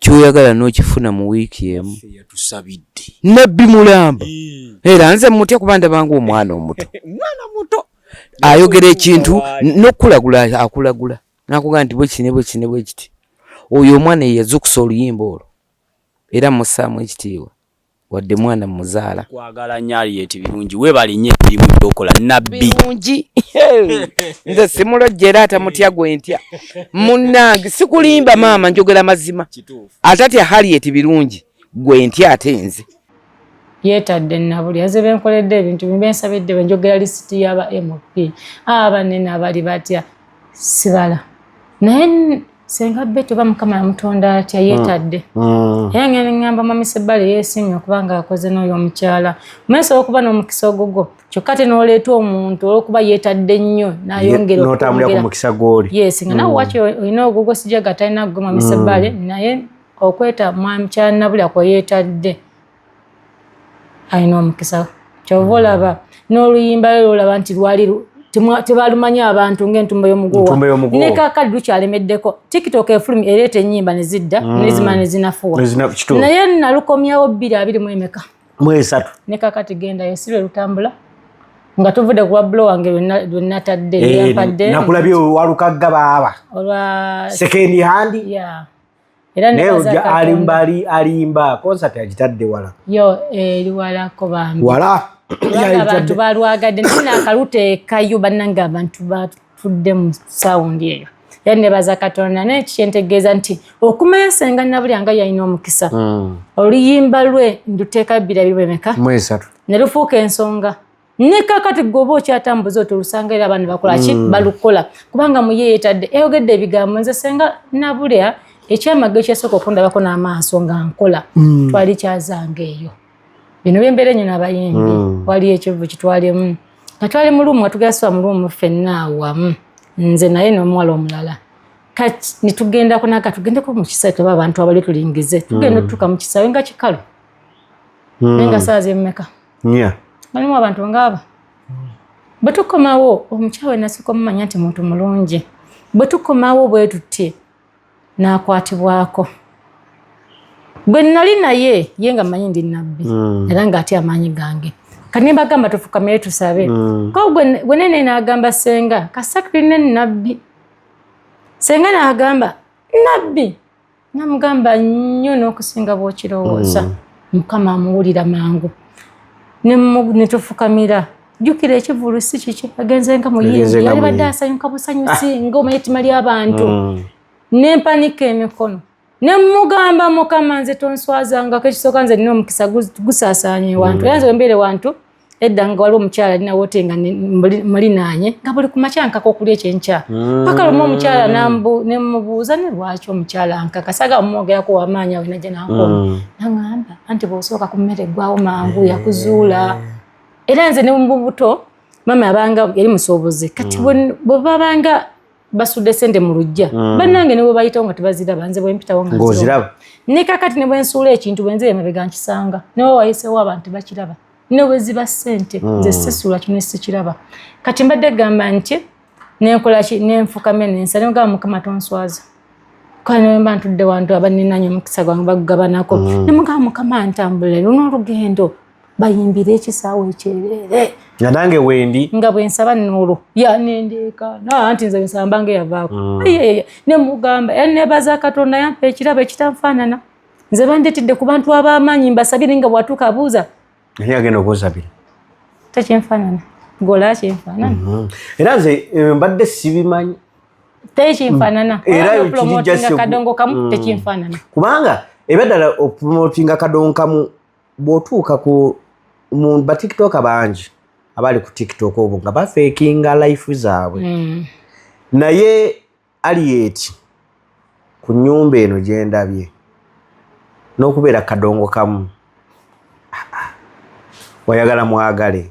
kyoyagala n'okifuna mu wiiki emu. Yatusabidde. Nabbi mulamba, era nze mutya kuba ndabanga omwana omuto. Mwana muto. Ayogera ekintu n'okukulagula, akulagula nakugamba nti bwekiti ne bwekiti ne bwekiti. Oyo omwana ye yazukusa oluyimba olwo, era mussaamu ekitiibwa wadde mwana muzaala. Kwagala nnyo Harriet Birungi, weebale nnyo emirimu gy'okola, nabbi. Birungi nze simulojja, era atamutya gwe ntya. Munnange, sikulimba maama, njogera mazima. Atatya Harriet Birungi gwe ntya ate nze. Yeetadde Nabuli aze benkoledde ebintu bensabidde, benjogera lisiti y'aba MP abanene abali batya sibala, naye Senga Betty oba Mukama yamutonda atya, yeetadde. Era ngenda ngamba Mwami Sebbale yeesiimye okuba nga akoze n'oyo omukyala. Omanyi okuba n'omukisa ogugwo, kyokka ate n'oleeta omuntu olw'okuba yeetadde nnyo n'ayongera N'otambulira ku mukisa gw'oli. Yes, nga nawe waki olina ogugwo, sijaga talina gwe Mwami Sebbale, naye okweta mwami Kyanabulya kwe yeetadde alina omukisa. Kyova olaba n'oluyimba lwe olaba nti lwali tebalumanyi abantu ng'entumba y'omuguwa. Entumba y'omuguwa. Ne kaakati lukyalemeddeko. TikTok efulumi ereeta ennyimba ne zidda, nezimala ne zinafuwa. Kituufu. Naye nalukomyawo bbiri abiri mu emeka? Mu esatu. Ne kakati gendayo, si lwe lutambula nga tuvudde ku lwa wange lwe natadde yampadde. Nakulabye walukagga baaba olwa second hand. Yeah. Era naye nebaza ojja Katonda. alimba alimba concert agitadde wala. Yo eri walako bambi. Wala. Kubanga abantu balwagadde, naye nakaluteekayo bannange, abantu batudde mu sound eyo. Era nebaza Katonda, naye kyentegeeza nti okumanya Senga Nabulya nga yalina omukisa, oluyimba lwe nduteeka bbiri abiri bwemeka? Mu esatu. Ne lufuuka ensonga. Ne kakati gwe oba okyatambuza otulusanga, era abaana bakola ki? Balukola, kubanga muye yeetadde, eyogedde ebigambo. Nze Senga Nabulya ekyamagero kyasooka okundabako n'amaaso nga nkola, twali kyazanga eyo bino byembeera enyo n'abayimbi, waliyo ekivu kitwalemu nga twali mu room, nga tugenda sula mu room ffenna awamu, nze naye n'omuwala omulala. Kati nitugendako naga tugendeko mu kisaawe tuba abantu abali tulingize, tugenda otutuuka mu kisaawe nga kikalu, naye nga saawa zemmeka? Nya. Mulimu abantu ngaaba. Bwe tukomawo, omukyawe nasooka omumanya nti muntu mulungi. Bwe tukomawo bwe tuti n'akwatibwako bwe nali naye, ye nga mmanyi ndi nabbi, era ng'atya amaanyi gange. Kati ne mbagamba tufukamire tusabe. Ko gwe nene n'agamba, "Senga, kasita tulina nabbi." Senga n'agamba, "Nabbi?" Namugamba, "Nnyo n'okusinga bw'okirowooza. Mukama amuwulira mangu." Ne tufukamira. Jjukira ekivulu si kiki, agenze nga muyimbi. Agenze nga yali badde muyimbi. Asanyuka busanyusi ng'omanyi ettima ly'abantu. Nempanika emikono ne mugamba, "Mukama, nze tonswazangako. Ekisooka nze nina omukisa gusaasaanye wantu, era nze wembeere wantu." Edda nga waliwo omukyala alina wote nga mulinaanye, nga buli kumakya nkaka okulya ekyenkya, paka lumu omukyala nemubuuza ne lwaki omukyala nkaka, saga omwogerako wamaanyi awo najja nankoma, naŋŋamba anti bw'osooka ku mmere eggwawo mangu, yakuzuula. Era nze ne mu buto mama abanga yali musuubuzi, kati bwe babanga basudde sente mu luggya, bannange ne bwe bayitawo nga tebaziraba, nze bwe mpitawo nga nziraba. Ng'oziraba. Ne kakati ne bwe nsuula ekintu, bwe nzira emabega nkisanga, ne bwe wayiseewo abantu tebakiraba, ne bwe ziba ssente nze sisuula kino sikiraba. Kati mbadde gamba nti nenkola ki? Nenfukamya nensa negamba, "Mukama, tonswaza." Kale ne mba ntudde wantu abaninanye omukisa gwange bagugabanako, nemugamba, "Mukama, ntambulire luno olugendo." Bayimbire ekisaawe ekyereere. Nga nange wendi. Nga bwe nsaba nolwo yanendeekaana nti nze nsamba nga eyavaako. Ne mugamba nebaza Katonda yampa ekirabo ekitanfaanana. Nze bandetidde ku bantu ab'amaanyi mbasabire nga bw'atuuka abuuza. Naye agenda okunsabira. Tekyenfaanana. Gola kyenfaanana. Era nze mbadde sibimanyi. Tekyenfaanana. Era opromotinga kadongo kamu tekyenfaanana. Kubanga ebaddala opromotinga kadongo kamu bw'otuuka ku mu ba TikTok bangi abali ku TikTok obwo nga bafeekinga life zaabwe. Naye Ariet ku nnyumba eno gye ndabye n'okubeera kadongo kamu wayagala mwagale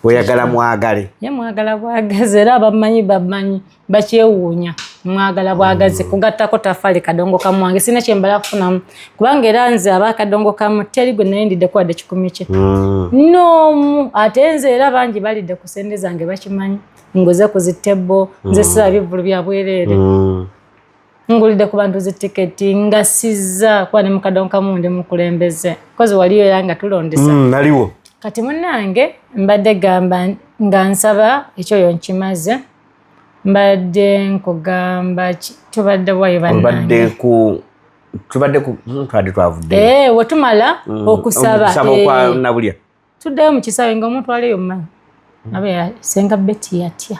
wayagala mwagale ye mwagala bwagazi era abamanyi bamanyi bakyewuunya mwagala bwagazi kugattako tafali kadongo kamu wange sina kyembala kufunamu kubanga era nze abakadongo kamu teri gwe nayindiddeko wadde 10 kye n'omu ate nze era bangi balidde ku sente zange bakimanyi nguze ku zitebo nze sira bivvulu bya bwereere ngulidde ku bantu zitiketi nga sizza kuba ne mukadongo kamu ndi mukulembeze kozi waliyo era nga tulondesa naliwo. Kati munnange mbadde gamba nga nsaba ekyoyo nkimaze mbadde nkugamba tubadde bwayo bannange tubadde ku twabadde twavudde wetumala okusaba okwa Nabulya tuddeyo mu kisaawe nga omuntu aliyo mmanyi abe Senga Betty yatya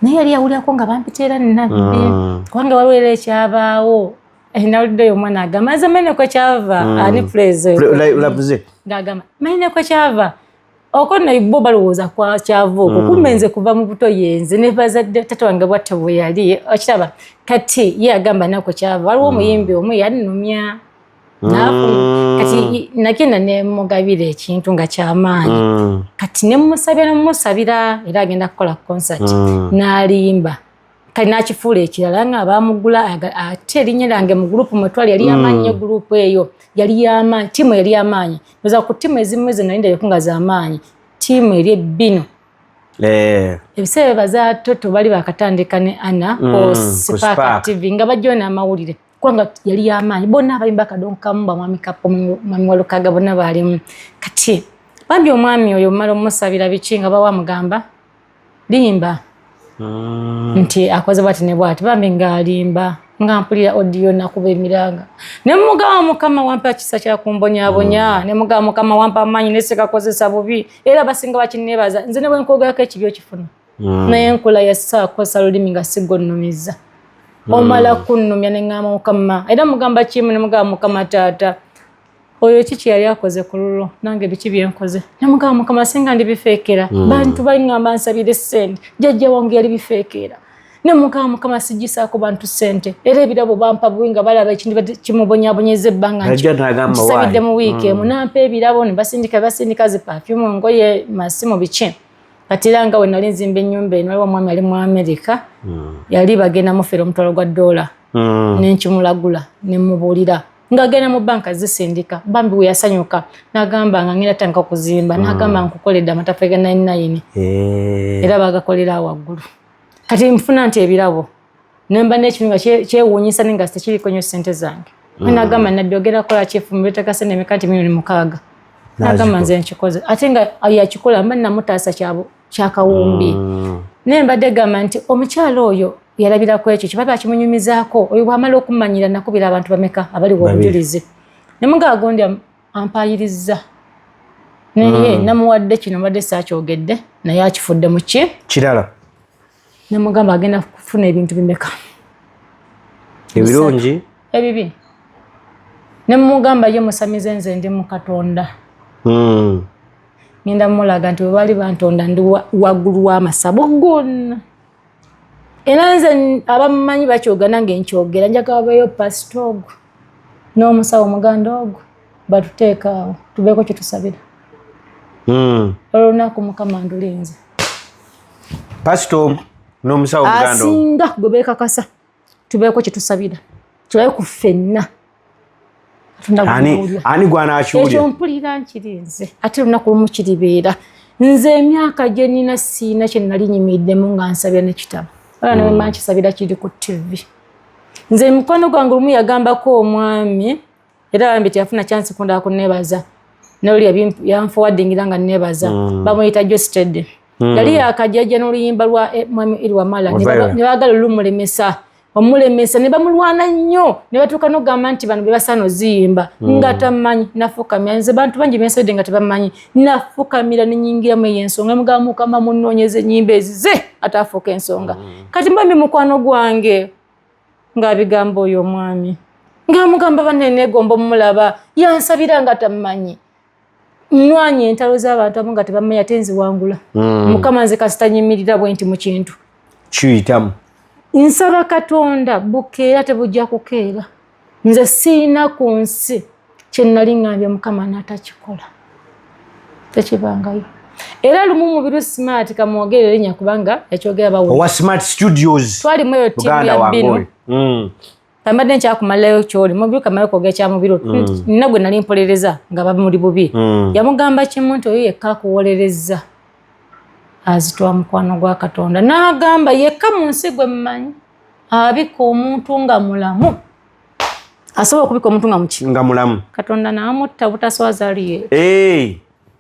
naye yali yawulirako nga bampita era nabbi kubanga waliwo era ekyabaawo nawuliddeyo omwana agamba nze manyineko kyava ani puleze ng'agamba manyineko kyava okwo nno bo balowooza kwa kyava okwo kumbe nze kuva mu buto yenze ne bazadde taata wange bwatto bwe yali okiraba kati ye agamba nako kyava waliwo omuyimbi omu yannumya kati nagenda ne mugabira ekintu nga kyamaanyi kati ne mumusabira nemumusabira era agenda kukola concert n'alimba kali n'akifuula ekirala nga bamugula ate erinnya lyange mu gurupu mwetwali yali yamaanyi nnyo gurupu eyo yali yamaanyi ttiimu yali yamaanyi oza ku ttiimu ezimu ze nali ndabyeku nga zamaanyi ttiimu eri ebbino ebiseera baza Toto bali bakatandika ne Anna ku Spark TV nga bajjayo n'amawulire kubanga yali yamaanyi bonna abayimba akadongo kamu bamwami Kapo mwami Walukaga bonna baalimu kati bambi omwami oyo omala omusabira biki nga bawa mugamba limba nti akoze bwati ne bwati bambi ng'alimba nga mpulira audio nakuba emiranga ne mugamba Mukama wampa kisa kya kumbonyaabonya ne mugamba Mukama wampa amaanyi ne sikakozesa bubi era abasinga bakinneebaza nze ne bwe nkwogerako ekibi okifuna naye nkola yasaakozesa lulimi nga siggonnumiza omala kunnumya ne ŋŋamba Mukama era mugamba kimu ne mugamba Mukama taata oyo kiki yali akoze ku lulwo nange biki byenkoze ne mugamba Mukama singa ndibifeekera bantu baŋŋamba nsabire ssente jjajja wange yali bifeekera ne mugamba Mukama sigisaako bantu ssente era ebirabo bampa buwi nga balaba ekintu kimubonyaabonyeza ebbanga nkisabidde mu wiiki emu nampa ebirabo ne basindika zi perfume ngoye masimu biki kati era nga we nali nzimba ennyumba eno waliwo omwami ali mu Amerika yali bagenda mufera $1,000 ne nkimulagula ne mubuulira ng'agenda mu banka zisindika bambi we yasanyuka n'agamba nga ngenda tandika okuzimba n'agamba nkukoledde amataffe ga 99 era bagakolera waggulu kati nfuna nti ebirabo nemba n'ekintu nga kyewuunyisa naye nga tekiriko nnyo ssente zange nagamba nabbi ogenda kukola kyefumbiro etteeka ssente emeka nti 6,000,000 nagamba nze nkikoze ate nga yakikola mba namutaasa kyakawumbi naye mbadde gamba nti omukyalo oyo yalabirako ekyo kibaba kimunyumizaako oyo bw'amala okumanyira nakubira abantu bameka abaliwo obujulizi ne mugamba gundi ampayirizza naye namuwadde kino mbadde saakyogedde naye akifudde mu ki kirala namugamba agenda kufuna ebintu bimeka ebirungi ebibi ne mugamba ye musamize nze ndi mu Katonda ngenda mulaga nti bwe baali bantonda ndi waggulu w'amasabo gonna era nze abamumanyi bakyogera nange nkyogera njagala babeeyo pasita ogwo n'omusawo omuganda ogwo batuteeka awo tubeeko kye tusabira olwolunaku Mukama ndulinze pasita omu n'omusawo omuganda asinga gwe beekakasa tubeeko kye tusabira tulabe ku ffenna ani gwanakiwulira ekyo mpulira nkirinze ate olunaku lumu kiribeera nze emyaka gye nnina siina kye nali nyimiddemu nga nsabira n'ekitabo wala ne bwe nkisabira kiri ku TV nze mukwano gwange olumu yagambako omwami era bambi teyafuna chance kundaba kunneebaza Noli yanforwardingira nga nebaza. Bamuyita Josted. Yali yakajajja n'oluyimba lwa Mwami Eri Wamala, ne baagala olumulemesa, omulemesa, ne bamulwana nnyo, ne batuuka n'okugamba nti bano be basaana oziyimba, nga tamanyi. Nafukamira nze, bantu bangi bensabidde nga tebamanyi. Nafukamira nenyingiramu eyo ensonga, mugamba, "Mukama, munoonyeza ennyimba ezize ate afuuka ensonga." Kati mbambi mukwano gwange ng'abigamba oyo omwami, ng'amugamba, "Banene, negomba omulaba." Yansabira nga tamanyi. Nwanya entalo z'abantu abamu nga tebamanyi, ate nziwangula. Mukama, nze kasita nyimirira bwe nti mu kintu, kiyitamu. Nsaba Katonda bukeera tebujja kukeera. Nze siina ku nsi kye nali ŋŋambye Mukama n'atakikola, tekibangayo. Era lumu Mubiru Smart, kamwogere erinnya kubanga yakyogera bawulira. Owa Smart Studios. Twalimu eyo ttiimu muganda ya wange Binu. Oyo. Kambadde nkyakumalayo kyoli Mubiru, kamalayo kwogera kya Mubiru. Nina gwe nali mpolereza nga bamuli bubi. Yamugamba kimu nti oyo yekka akuwolerezza azitwa mukwano gwa Katonda. N'agamba, "Yekka mu nsi gwe mmanyi abika omuntu nga mulamu, asobola okubika omuntu nga muki?" Nga mulamu. Katonda n'amutta butaswaza aliye. Hey.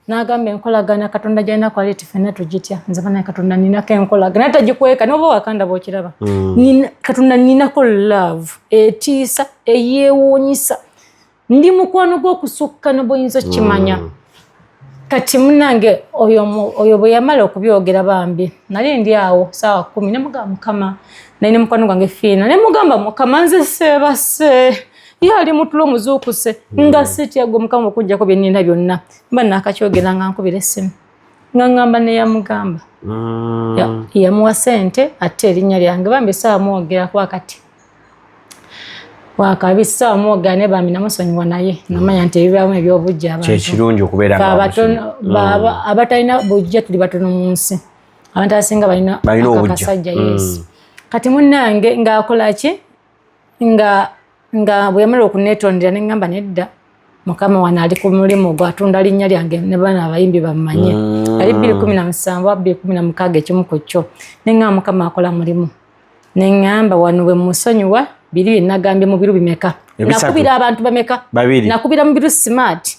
N'agamba enkolagana Katonda gyalina kwaliti ffenna tugitya. Nze banaye Katonda ninako enkolagana tagikweka, noba wakanda bwokiraba. Katonda ninako love etiisa, eyeewuunyisa. Ndi mukwano gw'okusukka nobwoyinza okukimanya. Kati munange oyo oyo bwe yamala okubyogera, bambi nali ndi awo saawa 10, nemugamba, "Mukama," nali ne mukwano gwange Fiina, nemugamba, "Mukama, nze seebase, ye ali mutulo muzuukuse." Nga sitya gwe Mukama okunjako bye nnina byonna. Mba naakakyogera nga nkubira essimu nga ŋŋamba neyamugamba. Yamuwa sente ate erinnya lyange. Bambi saamwogera kuba kati wakabi, saamwogera, naye bambi namusonyiwa, naye namanya nti ebibaamu ebyobujja abantu. Kyekirungi okubeera Fe nga abatono abatalina bujja tuli batono mu nsi. Abantu abasinga balina Balina ako obujja. akasajja. Yes. Kati munnange ng'akola ki, nga bwe yamala okunetondera, neŋŋamba, "Nedda, Mukama wano ali ku mulimu gwe, atunda linnya lyange ne bana abayimbi bammanye." Ali 2017 aba 2016, ekimu ku kyo. Neŋŋamba, "Mukama akola mulimu." Neŋŋamba, "Wano bwe musonyiwa biri bye nagambye mu biro bimeka?" Ebisatu. Nakubira abantu bameka? Babiri. Nakubira Mubiru Smart,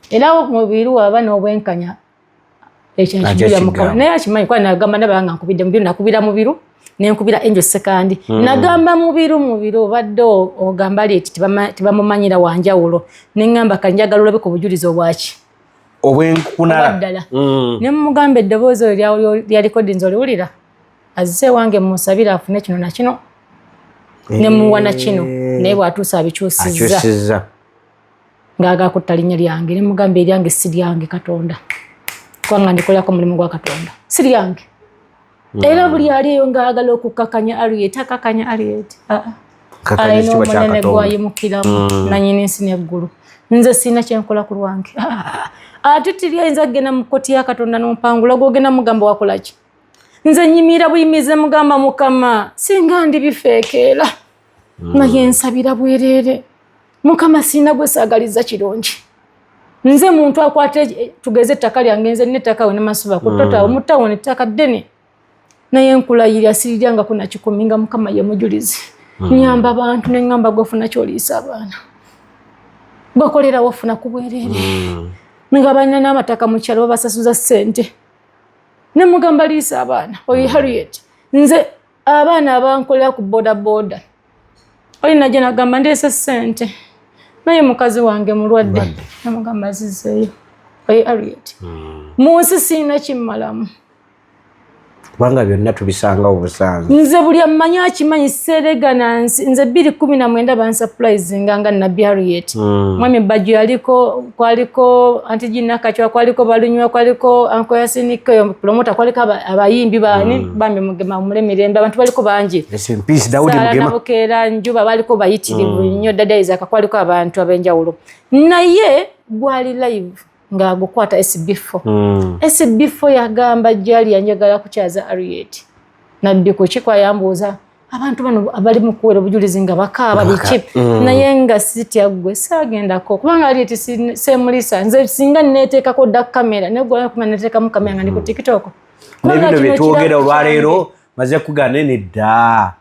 era Mubiru waba n'obwenkanya ekyo Ajja nkijulira Mukama. kigamba. Naye akimanyi kuba nagamba ndaba nga nkubidde Mubiru, nakubira Mubiru, nenkubira Angel Sekandi. Nagamba Mubiru, "Mubiru, obadde ogamba ali eti tebamumanyira wanjawulo." Neŋŋamba, "Kanjagala olabe ku bujulizi obwaki obwenkunala obwaddala." Ne mugamba, "Eddoboozi eryo lya recordings oliwulira? Azze ewange musabire afune kino na kino." Ne muwa na kino, naye bw'atuusa abikyusizza. Akyusizza. Ng'agala kutta linnya lyange. Ne mugamba, "Eryange si lyange, Katonda, kubanga ndikolako mulimu gwa Katonda, si lyange." Era buli ali eyo ng'agala okukakanya Ariet, akakanya Ariet. Kakanya Alina ekitiibwa kya omunene Katonda. gwayimukiramu, nanyini nsi neggulu. Nze sirina kyenkola ku lwange. Ate teri ayinza kugenda mu kkooti ya Katonda n'ompangula gwogenda mugamba wakolaki. Nze nyimira buyimize, mugamba, "Mukama, singa ndi bifeekeera, naye nsabira bwereere. Mukama, siina gwe saagaliza kirungi. Nze muntu akwata tugeze ettaka lyange, nze nina ettaka we nemasuba ku tota mu tawuni, ettaka ddene, naye nkulayirira siriryangako na kikumi, nga Mukama ye mujulizi. Nyamba abantu, neŋŋamba, gwefuna kyoliisa abaana, gwekolerawo ofuna ku bwereere." Nga balina n'amataka mu kyalo babasasuza ssente, nemugamba, "Liisa abaana." Oyo Harriet, nze abaana abankolera ku boda boda, oli najja nagamba, "Ndeese ssente, naye mukazi wange mulwadde." Namugamba, "Azizeeyo." Oyo Harriet. Mu nsi siina kimmalamu. Kubanga byonna tubisangawo busanze. Nze buli ammanyi akimanyi, serega nansi. Nze 2019 bansupurizinga nga Nabbi Harriet. Mwami Bajjo yaliko, kwaliko Anti Ginakacwa, kwaliko Balunywa, kwaliko Anko Yasiniko oyo promota, kwaliko abayimbi bani, bambi Mugema mule mirembe, abantu baliko bangi. Rest in peace, Daudi Saala Mugema. Nabukeera, Njuba, baliko bayitirivu nnyo. Dada Isaac, kwaliko abantu ab'enjawulo, naye gwali live ng'agukwata SB4. SB4 yagamba, "Jali yanjagala kukyaza Harriet Nabbi kuki kwayambuuza abantu bano abali mu kuwera obujulizi nga bakaaba biki." Naye nga sitya ggwe saagendako kubanga Harriet semulisa. Nze singa neteekako dda kamera negwakuma neteekamu kamera nga ndi ku TikTok. Kubanga Nebino kino byetwogera kirabo olwaleero kyange. Maze kugaana nedda.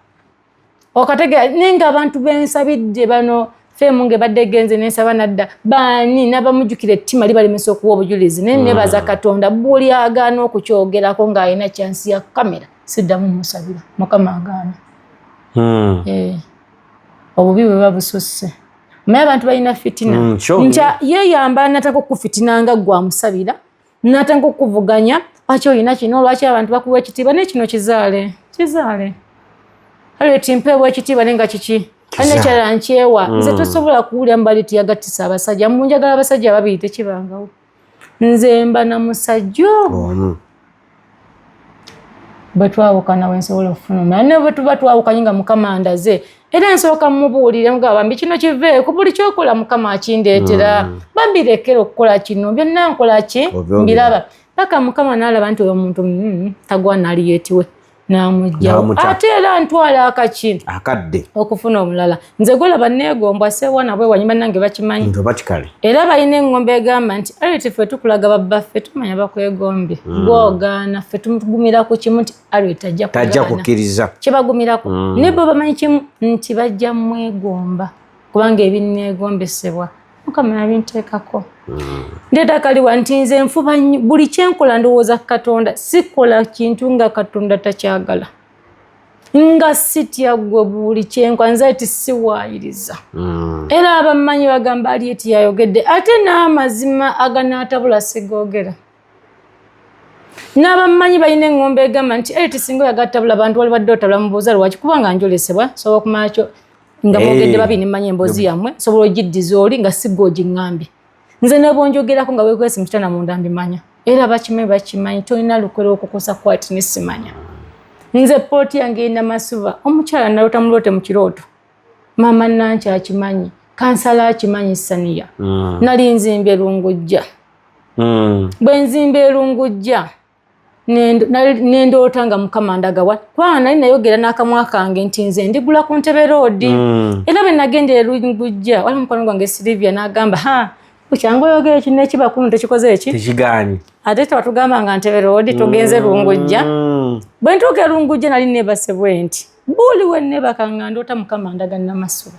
Okategera, naye nga abantu bensabidde bano Fame ng'ebadde egenze nensaba nadda baani n'abamujjukira ettima libalemesa okuwa obujulizi naye nebaza Katonda buli agaana okukyogerako ng'alina chance ya kamera siddamu musabira Mukama agaana. Obubi bwe babususse naye abantu balina fitina nti yeeyamba nataka okufitina nga gwe amusabira nataka okuvuganya lwaki olina kino lwaki abantu bakuwa ekitiibwa naye kino kizaale kizaale Harriet mpeebwa ekitiibwa naye nga kiki anekyala nkyewa nze tosobola kuwulira mbali tiyagattisa abasajja munjagala abasajja babiri tekibangawo nze mba na musajja omu bwe twawukana we nsobola okufuna omulala naye bwe tuba twawukanye nga Mukama andaze era nsooka mmubuulire mugamba bambi kino kiveeko buli kyokola Mukama akindeetera bambi lekera okukola kino byonna nkola ki mbiraba paka Mukama n'alaba nti oyo omuntu tagwana aliyeetiwe n'amugjawo ate era ntwala akaki akadde okufuna omulala nze gwolaba neegombwa seewana bwewanyi bannange bakimanyi era balina eŋŋombe egamba nti Harriet ffe tukulaga babbaffe tumanya bakwegombye gwogaana ffe tugumira ku kimu nti Harriet tajja kukkiriza kyebagumirako naye bo bamanyi kimu nti bajja mwegomba kubanga ebinneegombesebwa Mukama yabinteekako. Ndeeta kaliwa nti nze nfuba nnyo buli kyenkola ndowooza Katonda sikola kintu nga Katonda takyagala nga sitya gwe buli kyenkola nze ati siwaayiriza. Era abamanyi bagamba Harriet yayogedde ate n'amazima aganaatabula sigoogera. N'abamanyi balina eŋŋombe egamba nti Harriet singa oyagatabula bantu wali badde otabula mubuuza lwaki kubanga njolesebwa nsobola okumanya kyo nga mwogedde babiri nemanya emboozi yammwe nsobola ogiddiza oli nga si gwe ogiŋŋambye nze ne bwonjogerako nga weekwese mu kitanda munda mbimanya era bakimanyi bakimanyi tolina lukwe lw'okukosa kwati ne simanya nze pooti yange erina masuba omukyala naloota muloote mu kirooto maama Nankya akimanyi kansala akimanyi Saniya nali nzimbye Lungujja bwe nzimba Erungujja nendoota nga Mukama ndagawa kubanga nali nayogera n'akamwa kange nti nze ndigula ku Ntebe Road era bwe nagenda Erungujja wali mukwano gwange Silivia n'agamba ha kyangu oyogera kino ekiba kuno tekikoze eki tekigaanyi ate twatugamba nga Ntebe Road tugenze Lungujja bwe ntuuka Erungujja nali neebase bwe nti buli we neebaka nga ndoota Mukama ndaga Namasuba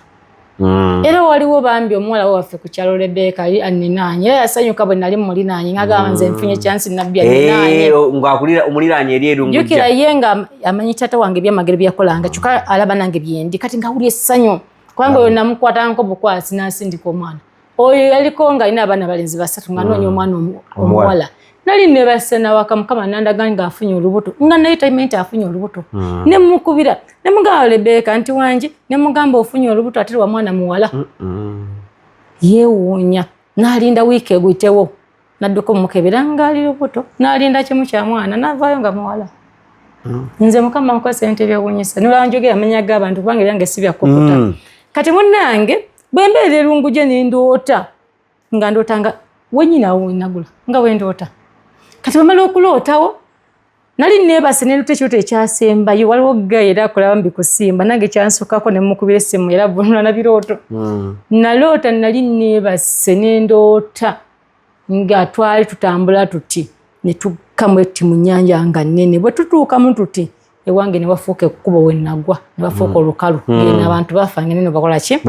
era waliwo bambi omuwala waffe ku kyalo Rebeka ali anninaanye era yasanyuka bwe nali mulinaanye ngagamba nze nfunye chance nabbi anninaanye ng'akulira omuliraanye eri Erungujja jjukira ye nga amanyi taata wange ebyamagero byakolanga kyokka alaba nange byendi kati ngawulira essanyu kubanga oyo namukwatangako bukwasi n'asindika omwana oyo yaliko nga alina abaana balenzi basatu ng'anoonya omwana omuwala nali nebase nawaka Mukama nandaga ng'afunye olubuto nga naye tamanyi nti afunye olubuto nemukubira nemugamba Rebeka nti wangi nemugamba ofunye olubuto ate lwa mwana muwala yeewuunya n'alinda wiiki eguyitewo nadduka omukebera ng'ali lubuto n'alinda kimu kya mwana n'avaayo nga muwala nze Mukama nkozesa ebintu ebyewuunyisa nebanjogera amanya g'abantu kubanga ebyange si byakukuta kati munnange bwe mbeera Erungujja ne ndoota nga ndoota nga wenyini awo wenagula nga wendoota kati bwemala okulootawo nali neebase nenduta ekirooto ekyasembayo waliwo gayi era akola bambi kusimba nange kyansukako ne mukubira essimu era vunula na birooto naloota nali neebase nendoota nga twali tutambula tuti ne tukkamu etti mu nnyanja nga nnene bwe tutuukamu tuti ewange ne wafuuka ekkubo we nagwa ne wafuuka olukalu ngeno abantu bafa ngeno bakola ki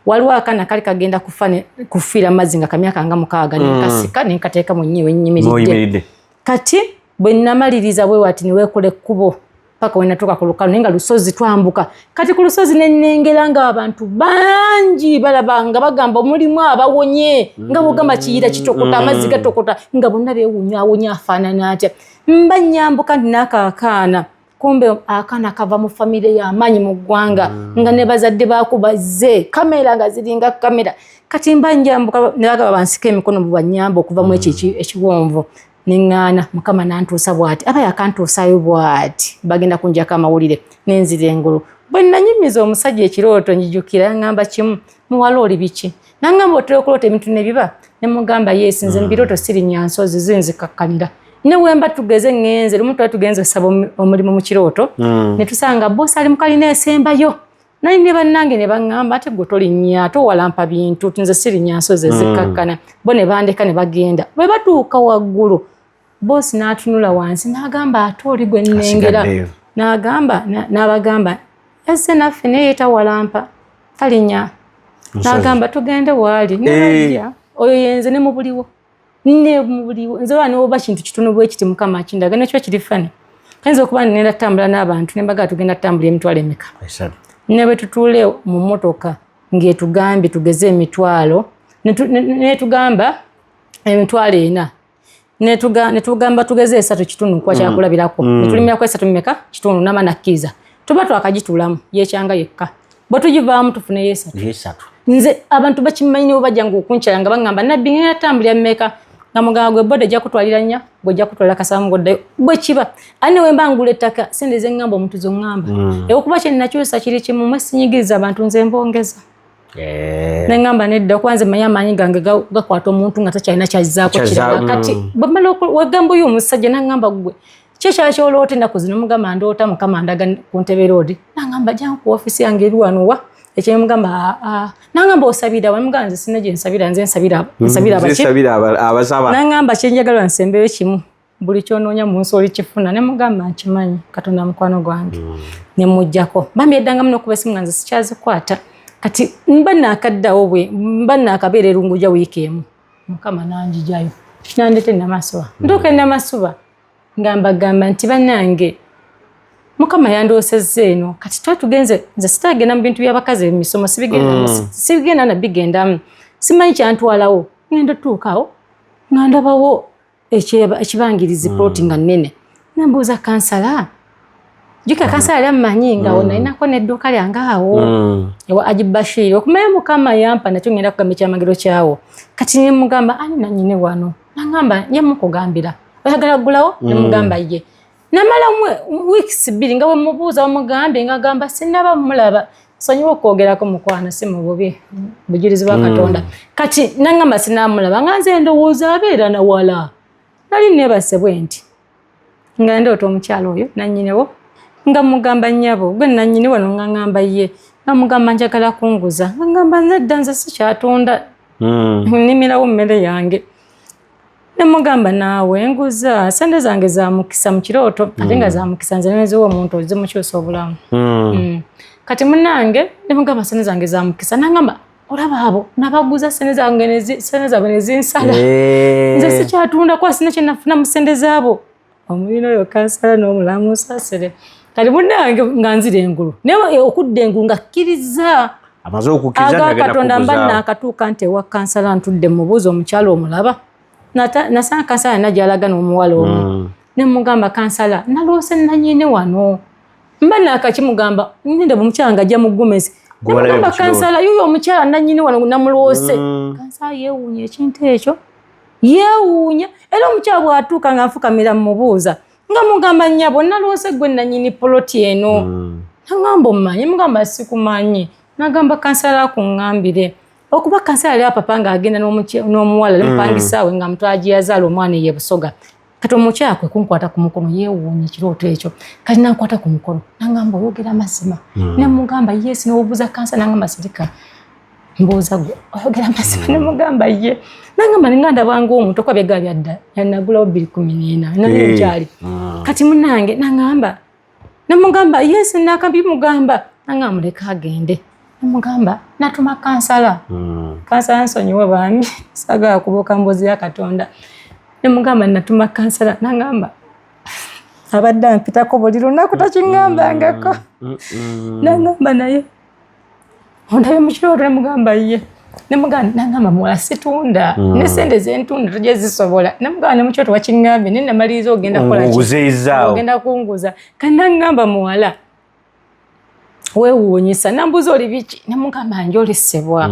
waliwo akaana kali kagenda kufa kufiira mazzi nga kamyaka nga 6 ne nkasika ne nkateeka mu nnyi wennyimiridde kati bwe namaliriza bwe wati ne weekola ekkubo paka we natuuka ku lukalu naye nga lusozi twambuka kati ku lusozi ne nnengera nga abantu bangi balaba nga bagamba omulimu abawonye nga bwogamba kiyira kitokota amazzi gatokota nga bonna beewuunya awonya afaanana atya mba nnyambuka nti n'akaakaana kumbe akaana kava mu famire y'amaanyi mu ggwanga nga ne bazadde baako bazze kamera nga ziringa kamera kati mba njambuka ne bagamba bansika emikono bwe bannyamba okuva mu ekyo ekiwonvu neŋŋaana Mukama nantuusa bw'ati aba yakantuusaayo bw'ati bagenda kunjako amawulire nenzira engulu bwe nanyumiza omusajja ekirooto njijukira yaŋŋamba kimu muwala oli biki naŋŋamba otera okuloota ebintu ne biba ne mugamba yes nze mu birooto sirinya nsozi zinzikakkanira ne wemba tugeze ŋŋenze lumu twali tugenze osaba omulimu mu kirooto ne tusanga boosi ali mu kalina esembayo nali ne bannange ne baŋŋamba ate gwe tolinnya ate owalampa bintu nze sirinya nsozi ezikkakkana bo ne bandeka ne bagenda bwe batuuka waggulu boosi n'atunula wansi n'agamba ate oli gwe nnengera n'agamba n'abagamba yazze naffe naye tawalampa talinya. Nagamba tugende waali nabajja oyo yenze ne mubuliwo ne mubuliwo nze wa noba kintu kitono bwe kiti Mukama akindaga nekyo kiri fani kayinza okuba nenda tambula n'abantu ne mbaga tugenda tambula emitwalo emeka ne bwe tutuule mu mmotoka ng'etugambye tugeze emitwalo netugamba 4,000 netugamba tugeze 3.5 kwa kyakulabirako netulimirako 3.5 nama nakkiriza tuba twakagituulamu yekyanga yekka bwe tugivaamu tufune yesatu. Nze abantu bakimanyi ne bajja ng'okunkyala nga baŋŋamba nabbi ngenda tambulira mmeka nga mugamba gwe boda ejja kutwalira nnya gwe ojja kutwalira kasanvu ng'oddayo bwe kiba ate ne bwe mba ngula ettaka sente ze ŋŋamba omuntu zoŋŋamba ekuba kye nnakyusa kiri kimu mwe sinyigiriza abantu nze mbongeza. Neŋŋamba nedda okuba nze mmanyi amaanyi gange gakwata omuntu nga takyalina kyazzaako kirala. Kati bwe mmala wegamba oyo omusajja n'aŋŋamba ggwe ki ekyala ky'oloota ennaku zino mugamba ndoota Mukama andaga ku ntebe road n'aŋŋamba jangu ku ofiisi yange eri wano wa ekyemugamba n'aŋŋamba osabira wa mugamba nze sina gye nsabira nze nsabira nsabira abaki abasaba n'aŋŋamba kye njagala nsembeyo kimu buli ky'onoonya mu nsi olikifuna ne mugamba nkimanyi Katonda mukwano gwange ne mujjako bambi eddangamu n'okuba essimu nga nze sikyazikwata kati mba naakaddawo bwe mba naakabeera erunguja wiiki emu Mukama n'anjijayo nandeeta e Namasuba ntuuka e Namasuba nga mbagamba nti bannange Mukama yandoosezza eno kati twa tugenze nze sitagenda mu bintu by'abakazi emisomo sibigenda na bigendamu simanyi kyantwalawo ngenda otuukawo nga ndabawo ekibangirizi ploti nga nnene nembuuza kansala jjukira kansala yali ammanyi nga awo nalinako n'edduuka lyange awo ewa Aji Bashir okumanya Mukama yampa nakyo ngenda kugamba ekyamagero kyawo kati ne mugamba ani nannyini wano nangamba ye mukugambira oyagala ggulawo ne mugamba ye namala weeks 2 nga bwe mubuuza bamugambye nga agamba sinnaba mulaba sonyiwa okwogerako mukwano si mu bubi bujulizi bwa Katonda kati nangamba sinnamulaba nga nze ndowooza abeera nawala nali neebase bwe nti nga ndoota omukyala oyo nannyiniwo nga mugamba nnyabo gwe nannyini wano nga ŋŋamba ye nga mugamba njagala kunguza nga ŋŋamba nedda nze sikyatunda nnimirawo mmere yange ne mugamba naawe nguza sente zange za mukisa mu kirooto ate nga za mukisa nze neziwa omuntu ozimukyusa obulamu. Kati munnange ne mugamba sente zange za mukisa nangamba olaba abo nabaguza sente zange sente zaabwe ne zinsala nze sikyatunda kuba sina kye nafuna mu sente zaabo omulina oyo kansala n'omulamu nsasire kati munnange nga nzira engulu naye okudda engulu nga kkiriza amaze okukkiriza aga Katonda mba naakatuuka nti ewa kansala ntudde mubuuza omukyala omulaba nasanga kansala yonna gy'alaga n'omuwala omu ne mugamba kansala naloose nannyini wano mba naakakimugamba ndaba omukyala ng'ajja mu gomesi nemugamba kansala yuyo omukyala nannyini wano namuloose kansala yeewuunya ekintu ekyo yeewuunya era omukyala bw'atuuka nga nfukamira mmubuuza nga mugamba nnyabo naloose gwe nannyini poloti eno nagamba ommanyi mugamba sikumanyi nagamba kansala akuŋŋambire okuba kansala yali apapa ng'agenda n'omuwala nemupangisaawe nga mutwala gye yazaala omwana ye Busoga kati omukyala kwe kunkwata ku mukono yeewuunya ekirooto ekyo kati nankwata ku mukono nangamba oyogera amazima ne mugamba yes n'obuuza kansala nangamba sirika mbuuza gwe oyogera amazima ne mugamba ye nangamba ninga ndabanga omuntu okuba byegaba byadda yanagulawo 2014 naye nkyali kati munnange nangamba nemugamba yes nakabimugamba nangamba muleke agende nemugamba natuma kansala kansala nsonyiwe bambi saagala kubuuka mbuzi ya Katonda nemugamba natuma kansala nangamba abadde ampitako buli lunaku takiŋŋambangako nangamba naye ondabye mu kirooto nemugamba ye nemugamba nangamba muwala situnda ne sente zentunda tojja zisobola nemugamba ne mu kirooto wakiŋŋambye naye namaliriza ogenda kukola ki? Ogenda kunguza kati nangamba muwala weewuunyisa nambuuza oli biki nemugamba njolesebwa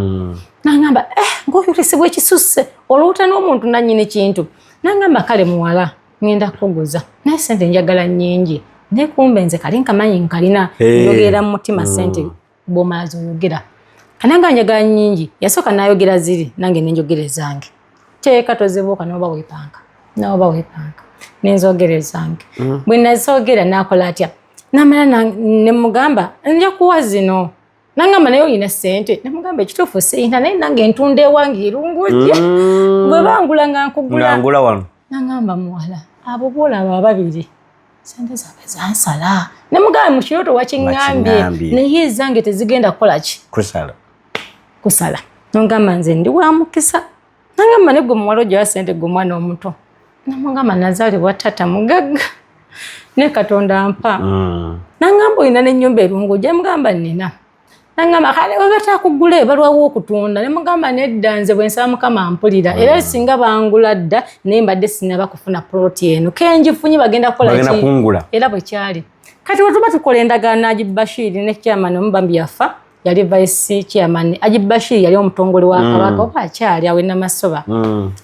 nangamba ng'oyolesebwa ekisusse oloota n'omuntu nannyini kintu nangamba kale muwala ngenda kuguza naye sente njagala nnyingi naye kumbe nze kali nkamanyi nkalina njogerera mu mutima sente bw'omala z'oyogera kananga njagala nnyingi yasooka n'ayogera ziri nange nenjogera ezange teeka tozibuuka n'oba weepanka n'oba weepanka nenzogera ezange bwe nazoogera n'akola atya namala ne mugamba nja kuwa zino nangamba naye olina ssente nemugamba ekituufu sirina naye nange ntunda ewange erungujje bwe bangula nga nkugula ngula wano nangamba muwala abo boolaba ababiri sente zaabwe zansala nemugamba mu kirooto wakiŋŋambye Wakiŋŋambye. naye ezange tezigenda kukola ki kusala Kusala nongamba nze ndi wa mukisa. Nangamba ne gwe muwala ojjawa sente gwe omwana omuto. Namugamba nazaalibwa taata mugagga ne Katonda ampa. Nangamba olina n'ennyumba erungu mugamba nnina. Nangamba kale bwe batakugula balwawo okutunda. Ne mugamba nedda nze bwe nsaba Mukama mpulira. Era singa bangula dda naye mbadde sinaba kufuna ploti eno. Kengifunye bagenda kukola ki? Era bwe kyali. Kati bwe tuba tukola endagaano Haji Bashir ne chairman omubambi yafa yali vice chairman. Haji Bashir yali omutongole wa Kabaka oba akyali awo e Namasoba.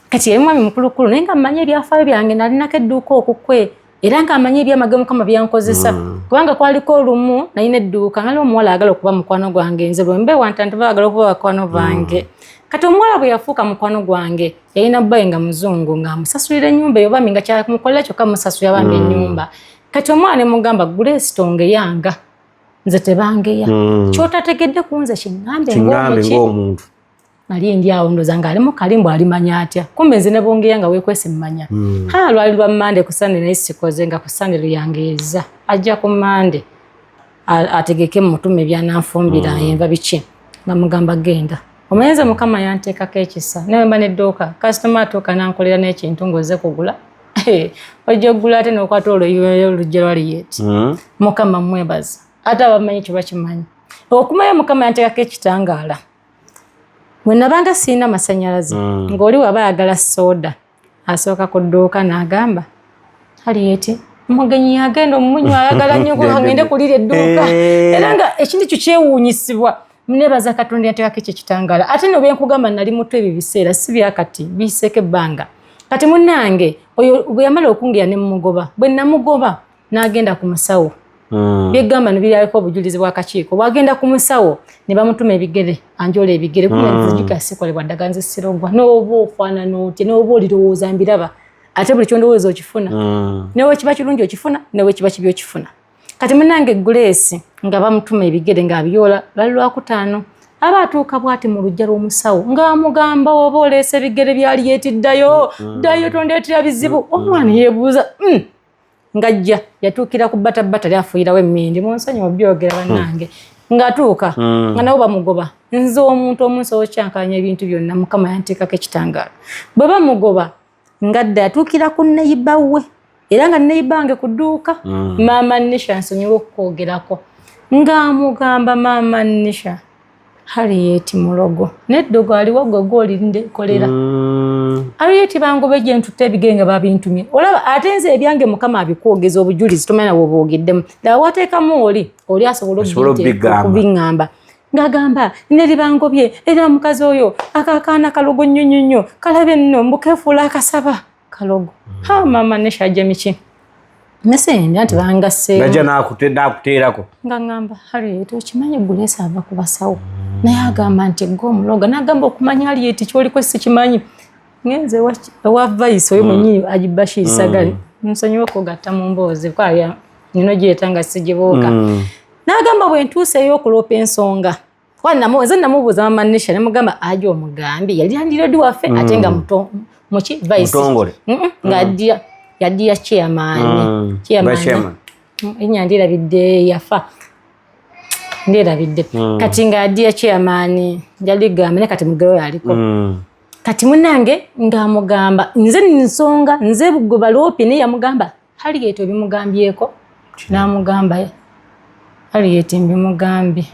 Kati yali mwami mukulukulu naye nga mmanyi ebyafaayo byange nalinako edduuka okukwe era nga amanyi ebyamagero Mukama byankozesa. Kubanga kwaliko olumu nalina edduuka nga omuwala ayagala okuba mukwano gwange nze bwe mbe wantantu baagala okuba bakwano bange. Kati omuwala bwe yafuuka mukwano gwange yalina bbayi nga muzungu ng'amusasulira ennyumba eyo bambi nga kyamukolera kyokka musasulira bambi ennyumba. Kati omwana ne mugamba Grace tongeyanga nze tebangeya. Ky'otategedde ku nze kiŋŋambe ng'omuntu. Nali ndi awo ndowooza ng'ali mu kalimbo alimanya atya. Kumbe nze ne bongeya nga weekwese mmanya. Ha lwali lwa Mmande ku Sande naye sikoze nga ku Sande luyangeeza. Ajja ku Mmande ategeke mutume byananfumbira enva biki. Nga mugamba genda. Omanyi nze Mukama yanteekako ekisa. Naye mba n'edduuka kasitoma atuuka n'ankolera n'ekintu ng'ozze kugula. Ojja okugula ate n'okwata olujja lwa Harriet. Mukama mwebaza. Ate abamanyi kye bakimanyi. Okumayo Mukama yanteekako ekitangaala. Bwe nabanga sirina masannyalaze ng'oli waba ayagala soda asooka ku dduuka n'agamba Harriet omugenyi yagenda omunywa ayagala nnyo ngende kulira edduuka. Era nga ekintu ekyo kyewuunyisibwa. Nebaza Katonda yanteekako ekyo ekitangaala. Ate no bye nkugamba nali muto ebyo biseera si bya kati biyiseeko ebbanga. Kati munnange oyo bwe yamala okungeya ne mmugoba bwe namugoba n'agenda ku musawo. Byegamba no biriko obujulizi bw'akakiiko. Bw'agenda ku musawo ne bamutuma ebigere anjola ebigere kumbe nzijukira sikolebwa ddagala nze sirogwa n'oba ofaanana otya n'oba olirowooza mbiraba ate buli ky'ondowooza okifuna. Ne bwe kiba kirungi okifuna ne bwe kiba kibi okifuna. Kati munnange Grace nga bamutuma ebigere ng'abiyoola lwali lwakutaano aba atuuka bw'ati mu luggya lw'omusawo ng'amugamba oba oleese ebigere bya Harriet ddayo ddayo tondeetera bizibu. Omwana yeebuuza ng'ajja yatuukira ku bbatabata yali afuuyirawo emmindi munsonyiwe obyogera bannange. Ng'atuuka nga nabo bamugoba. Nze omuntu omunsi okyankalanya ebintu byonna Mukama yanteekako ekitangaala. Bwe bamugoba ngadda yatuukira ku neighbor we era nga neighbor wange ku dduuka Maama Nisha nsonyiwe okukwogerako ng'amugamba Maama Nisha Harriet mulogo n'eddogo aliwo gwe gw'olindekolera. Harriet bangobe gye ntutte ebigere nga babintumye. Olaba ate nze ebyange Mukama abikwogeza obujulizi tomanya bw'obwogeddemu. Ddala wateekamu oli oli asobola okubiŋŋamba. Ng'agamba neribangobye era mukazi oyo akaakaana kalogo nnyo nnyo nnyo kalabe nno mbu keefuula akasaba kalogo. Ha Maama Nisha ajja miki? Mesenda nti bangasseewo. Najja n'akuteerako. Nga ŋŋamba Harriet okimanyi Grace ava ku basawo. Naye agamba nti gwe omuloga n'agamba okumanya Harriet ky'oliko sikimanyi. Ngenze ewa Vice oyo mwennyini Haji Bashir Sagali. Nsonyiwe okugatta mu mboozi kuba nina ogireeta nga sigibuuka. N'agamba bwe ntuuseeyo okuloopa ensonga. Nze namubuuza Maama Nisha ne mugamba aje omugambi yali landiroodi waffe ate nga muto muki Vice. Mutongole. Nga yaddiya chairman. Chairman. Erinnya ndyerabidde yafa. Ndyerabidde. Kati nga yaddiya chairman njaligamba naye kati mugero yaliko. Kati munnange ng'amugamba nze nsonga nze gwe baloopye naye yamugamba Harriet obimugambyeko n'amugamba Harriet mbimugambye.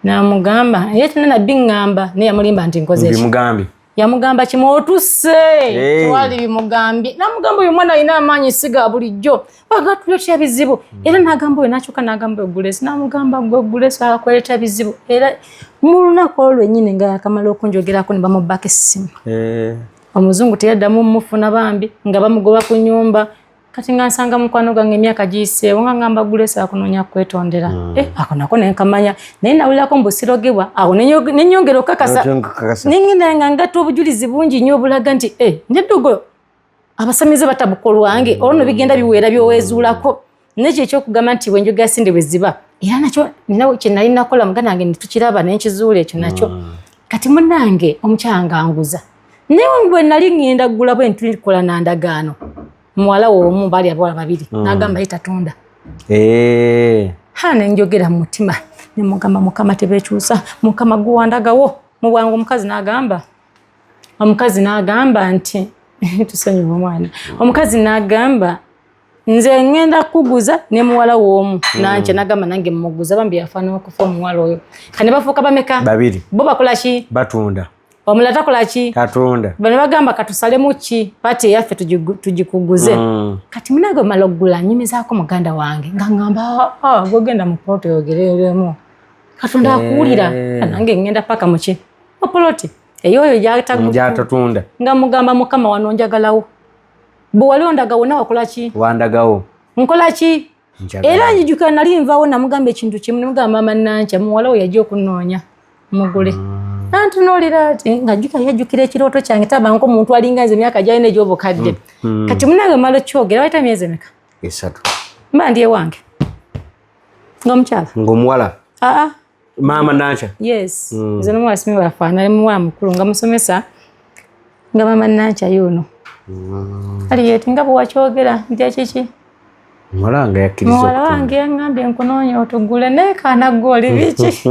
N'amugamba ye tena nabbi ŋŋamba naye yamulimba nti nkoze ki? Mbimugambye. Yamugamba kimu otuse tewali bimugambye. N'amugamba oyo omwana alina amaanyi si ga bulijjo bagatuleetera bizibu. Era n'agamba oyo n'akyuka n'agamba oyo Grace n'amugamba gwe Grace akwereetera bizibu. Era mu lunaku olwo lwennyini nga yakamala okunjogerako ne bamubbako essimu. Omuzungu teyaddamu mufuna bambi nga bamugoba ku nnyumba. Kati nga nsanga mukwano gwange emyaka giyiseewo nga ngamba Grace akunoonya kwetondera. Ako nako ne nkamanya naye nawulirako mbu sirogebwa awo ne nnyongera okukakasa. Ne ngenda nga ngatta obujulizi bungi nnyo obulaga nti neddogo abasamize batabuka olwange olwo nno bigenda biweera by'oweezuulako. Nekyo ekyokugamba nti bwe njogera sinde bwe ziba era nakyo nina kye nali nakola muganda wange ne tukiraba ne nkizuula ekyo nakyo. Kati munnange omukyala ng'anguza. Naye bwe nali ŋŋenda ggula bwe ntulikola na ndagaano muwala we omu baali abawala babiri n'agamba ye tatunda. Ha ne njogera mu mutima ne mugamba Mukama tebeekyusa Mukama gwe wandagawo. Mu bwangu omukazi n'agamba nti tusonyiwe omwana. Omukazi n'agamba, nze ŋŋenda kuguza ne muwala w'omu Nankya. N'agamba, nange muguza. Bambi yafa n'okufa omuwala oyo. Kane bafuuka bameka? Babiri. Bo bakola ki? Batunda. Omulala takola ki? Tatunda. Bano bagamba, katusalemu ki part eyaffe tugikuguze. Kati munange omala okugula, nyumizaako muganda wange nga ŋŋamba, "Ah, gwogenda mu poloti oyogereremu, Katonda akuwulira." Nange ŋŋenda paka muki, mu poloti eyoyo gyatatunda. Nga mugamba, Mukama, wano njagalawo, bwe wali ondaga wonna wakola ki? Wandagawo. Nkola ki? Njagala. Era njijukira nali nvaawo, namugamba ekintu kimu, nemugamba, mama Nankya muwala we yajja okunoonya mugule. Nantunuulira ati nga jjuka yajjukira ekirooto kyange, tabanko omuntu alinga nze emyaka gyalina egy'obukadde. Kati munange mala okyogera, wayita myezi emeka? 3. Mba ndi ewange nga omukyala. Ng'omuwala? Aa. Maama Nankya? Yes. Nze nomuwala simi bafaanana, muwala mukulu nga musomesa, nga mama Nankya yuno ali yeti nga bwe wakyogera nti kiki. Muwala wange yakkiriza Muwala okutunda. wange yaŋŋambye nkunoonya otugule, naye kaana gwe oli biki?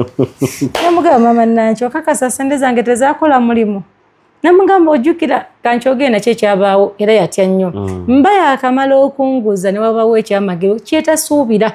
Namugamba, mama Nankya, okakasa sente zange tezakola mulimu? Namugamba, ojjukira kankyogere nakyo ekyabaawo, era yatya nnyo. Mba yakamala okunguza ne wabawo ekyamagero kyetasuubira,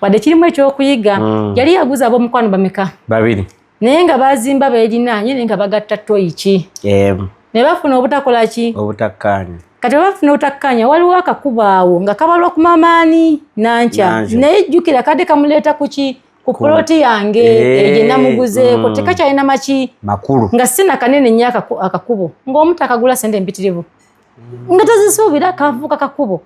wadde kirimu ekyokuyiga. Yali yaguza ab'omukwano bameka? Babiri. Naye nga bazimba beerinaanye, naye nga bagatta toyi ki? Emu. Ne bafuna obutakola ki? Obutakkaanya. Kati bafuna obutakkaanya, waliwo akakubaawo nga kabalwa ku mamaani Nankya. Nankya. Naye jjukira kadde kamuleeta kuki? Ku poloti yange. Eyo gye namuguzeeko. Tekakyalina maki? Makulu. Nga sina kanene nnyo akakubo ng'omuntu akagula sente empitirivu nga tazisuubira, kavuuka kakubo.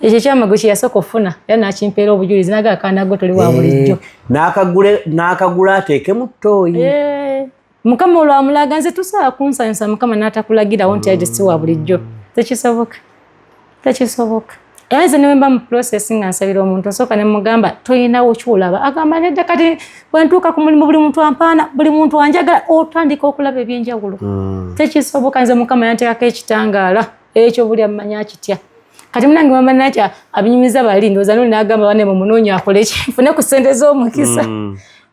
Ekyo ekyamago kye yasooka okufuna, era nakimpeera obujulizi, naga akaana go toli wa bulijjo. N'akagula ateekemu ttooyi. Mukama olwamulaga, nze tusobola kunsanyusa Mukama n'atakulagirawo nti ate si wa bulijjo, tekisoboka, tekisoboka. Era nze newemba mu process nga nsabira omuntu, osooka ne mugamba, toyinawo kyolaba? Agamba, nedda. Kati bwe ntuuka ku mulimu, buli muntu ampaana, buli muntu anjagala, otandika okulaba ebyenjawulo. Tekisoboka. Nze Mukama yanteekako ekitangaala ekyo, buli amanya akitya. Kati munange mama Nakya abinyumiza bali, ndowooza noli n'agamba, bane mumunoonya akole ki, nfune ku ssente z'omukisa.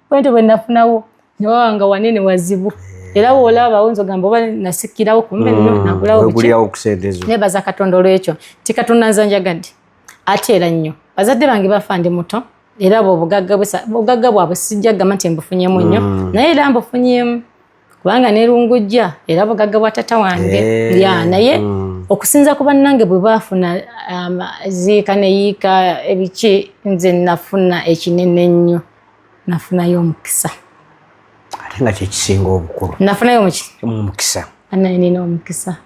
Bwentyo bwe nafunawo, newawanga wanene wazibu, era woolabawo nze ogamba oba nasikirawo, kumbe nno nagulawo biki. Wegulirawo ku sente zo. Nebaza Katonda olwekyo nti Katonda nze njagadde ate era nnyo. Bazadde bange bafa ndi muto, era bwe obugagga bwabwe sijja kugamba nti mbufunyemu nnyo, naye era mbufunyemu kubanga nerungujja era bugagga bwa tata wange. Ya, naye okusinza ku bannange bwe baafuna ziika neyiika ebiki, nze nafuna ekinene ennyo, nafunayo omukisa. Ate nga kyekisinga obukulu. Nafunayo omuki? Omukisa. Anaye nina omukisa.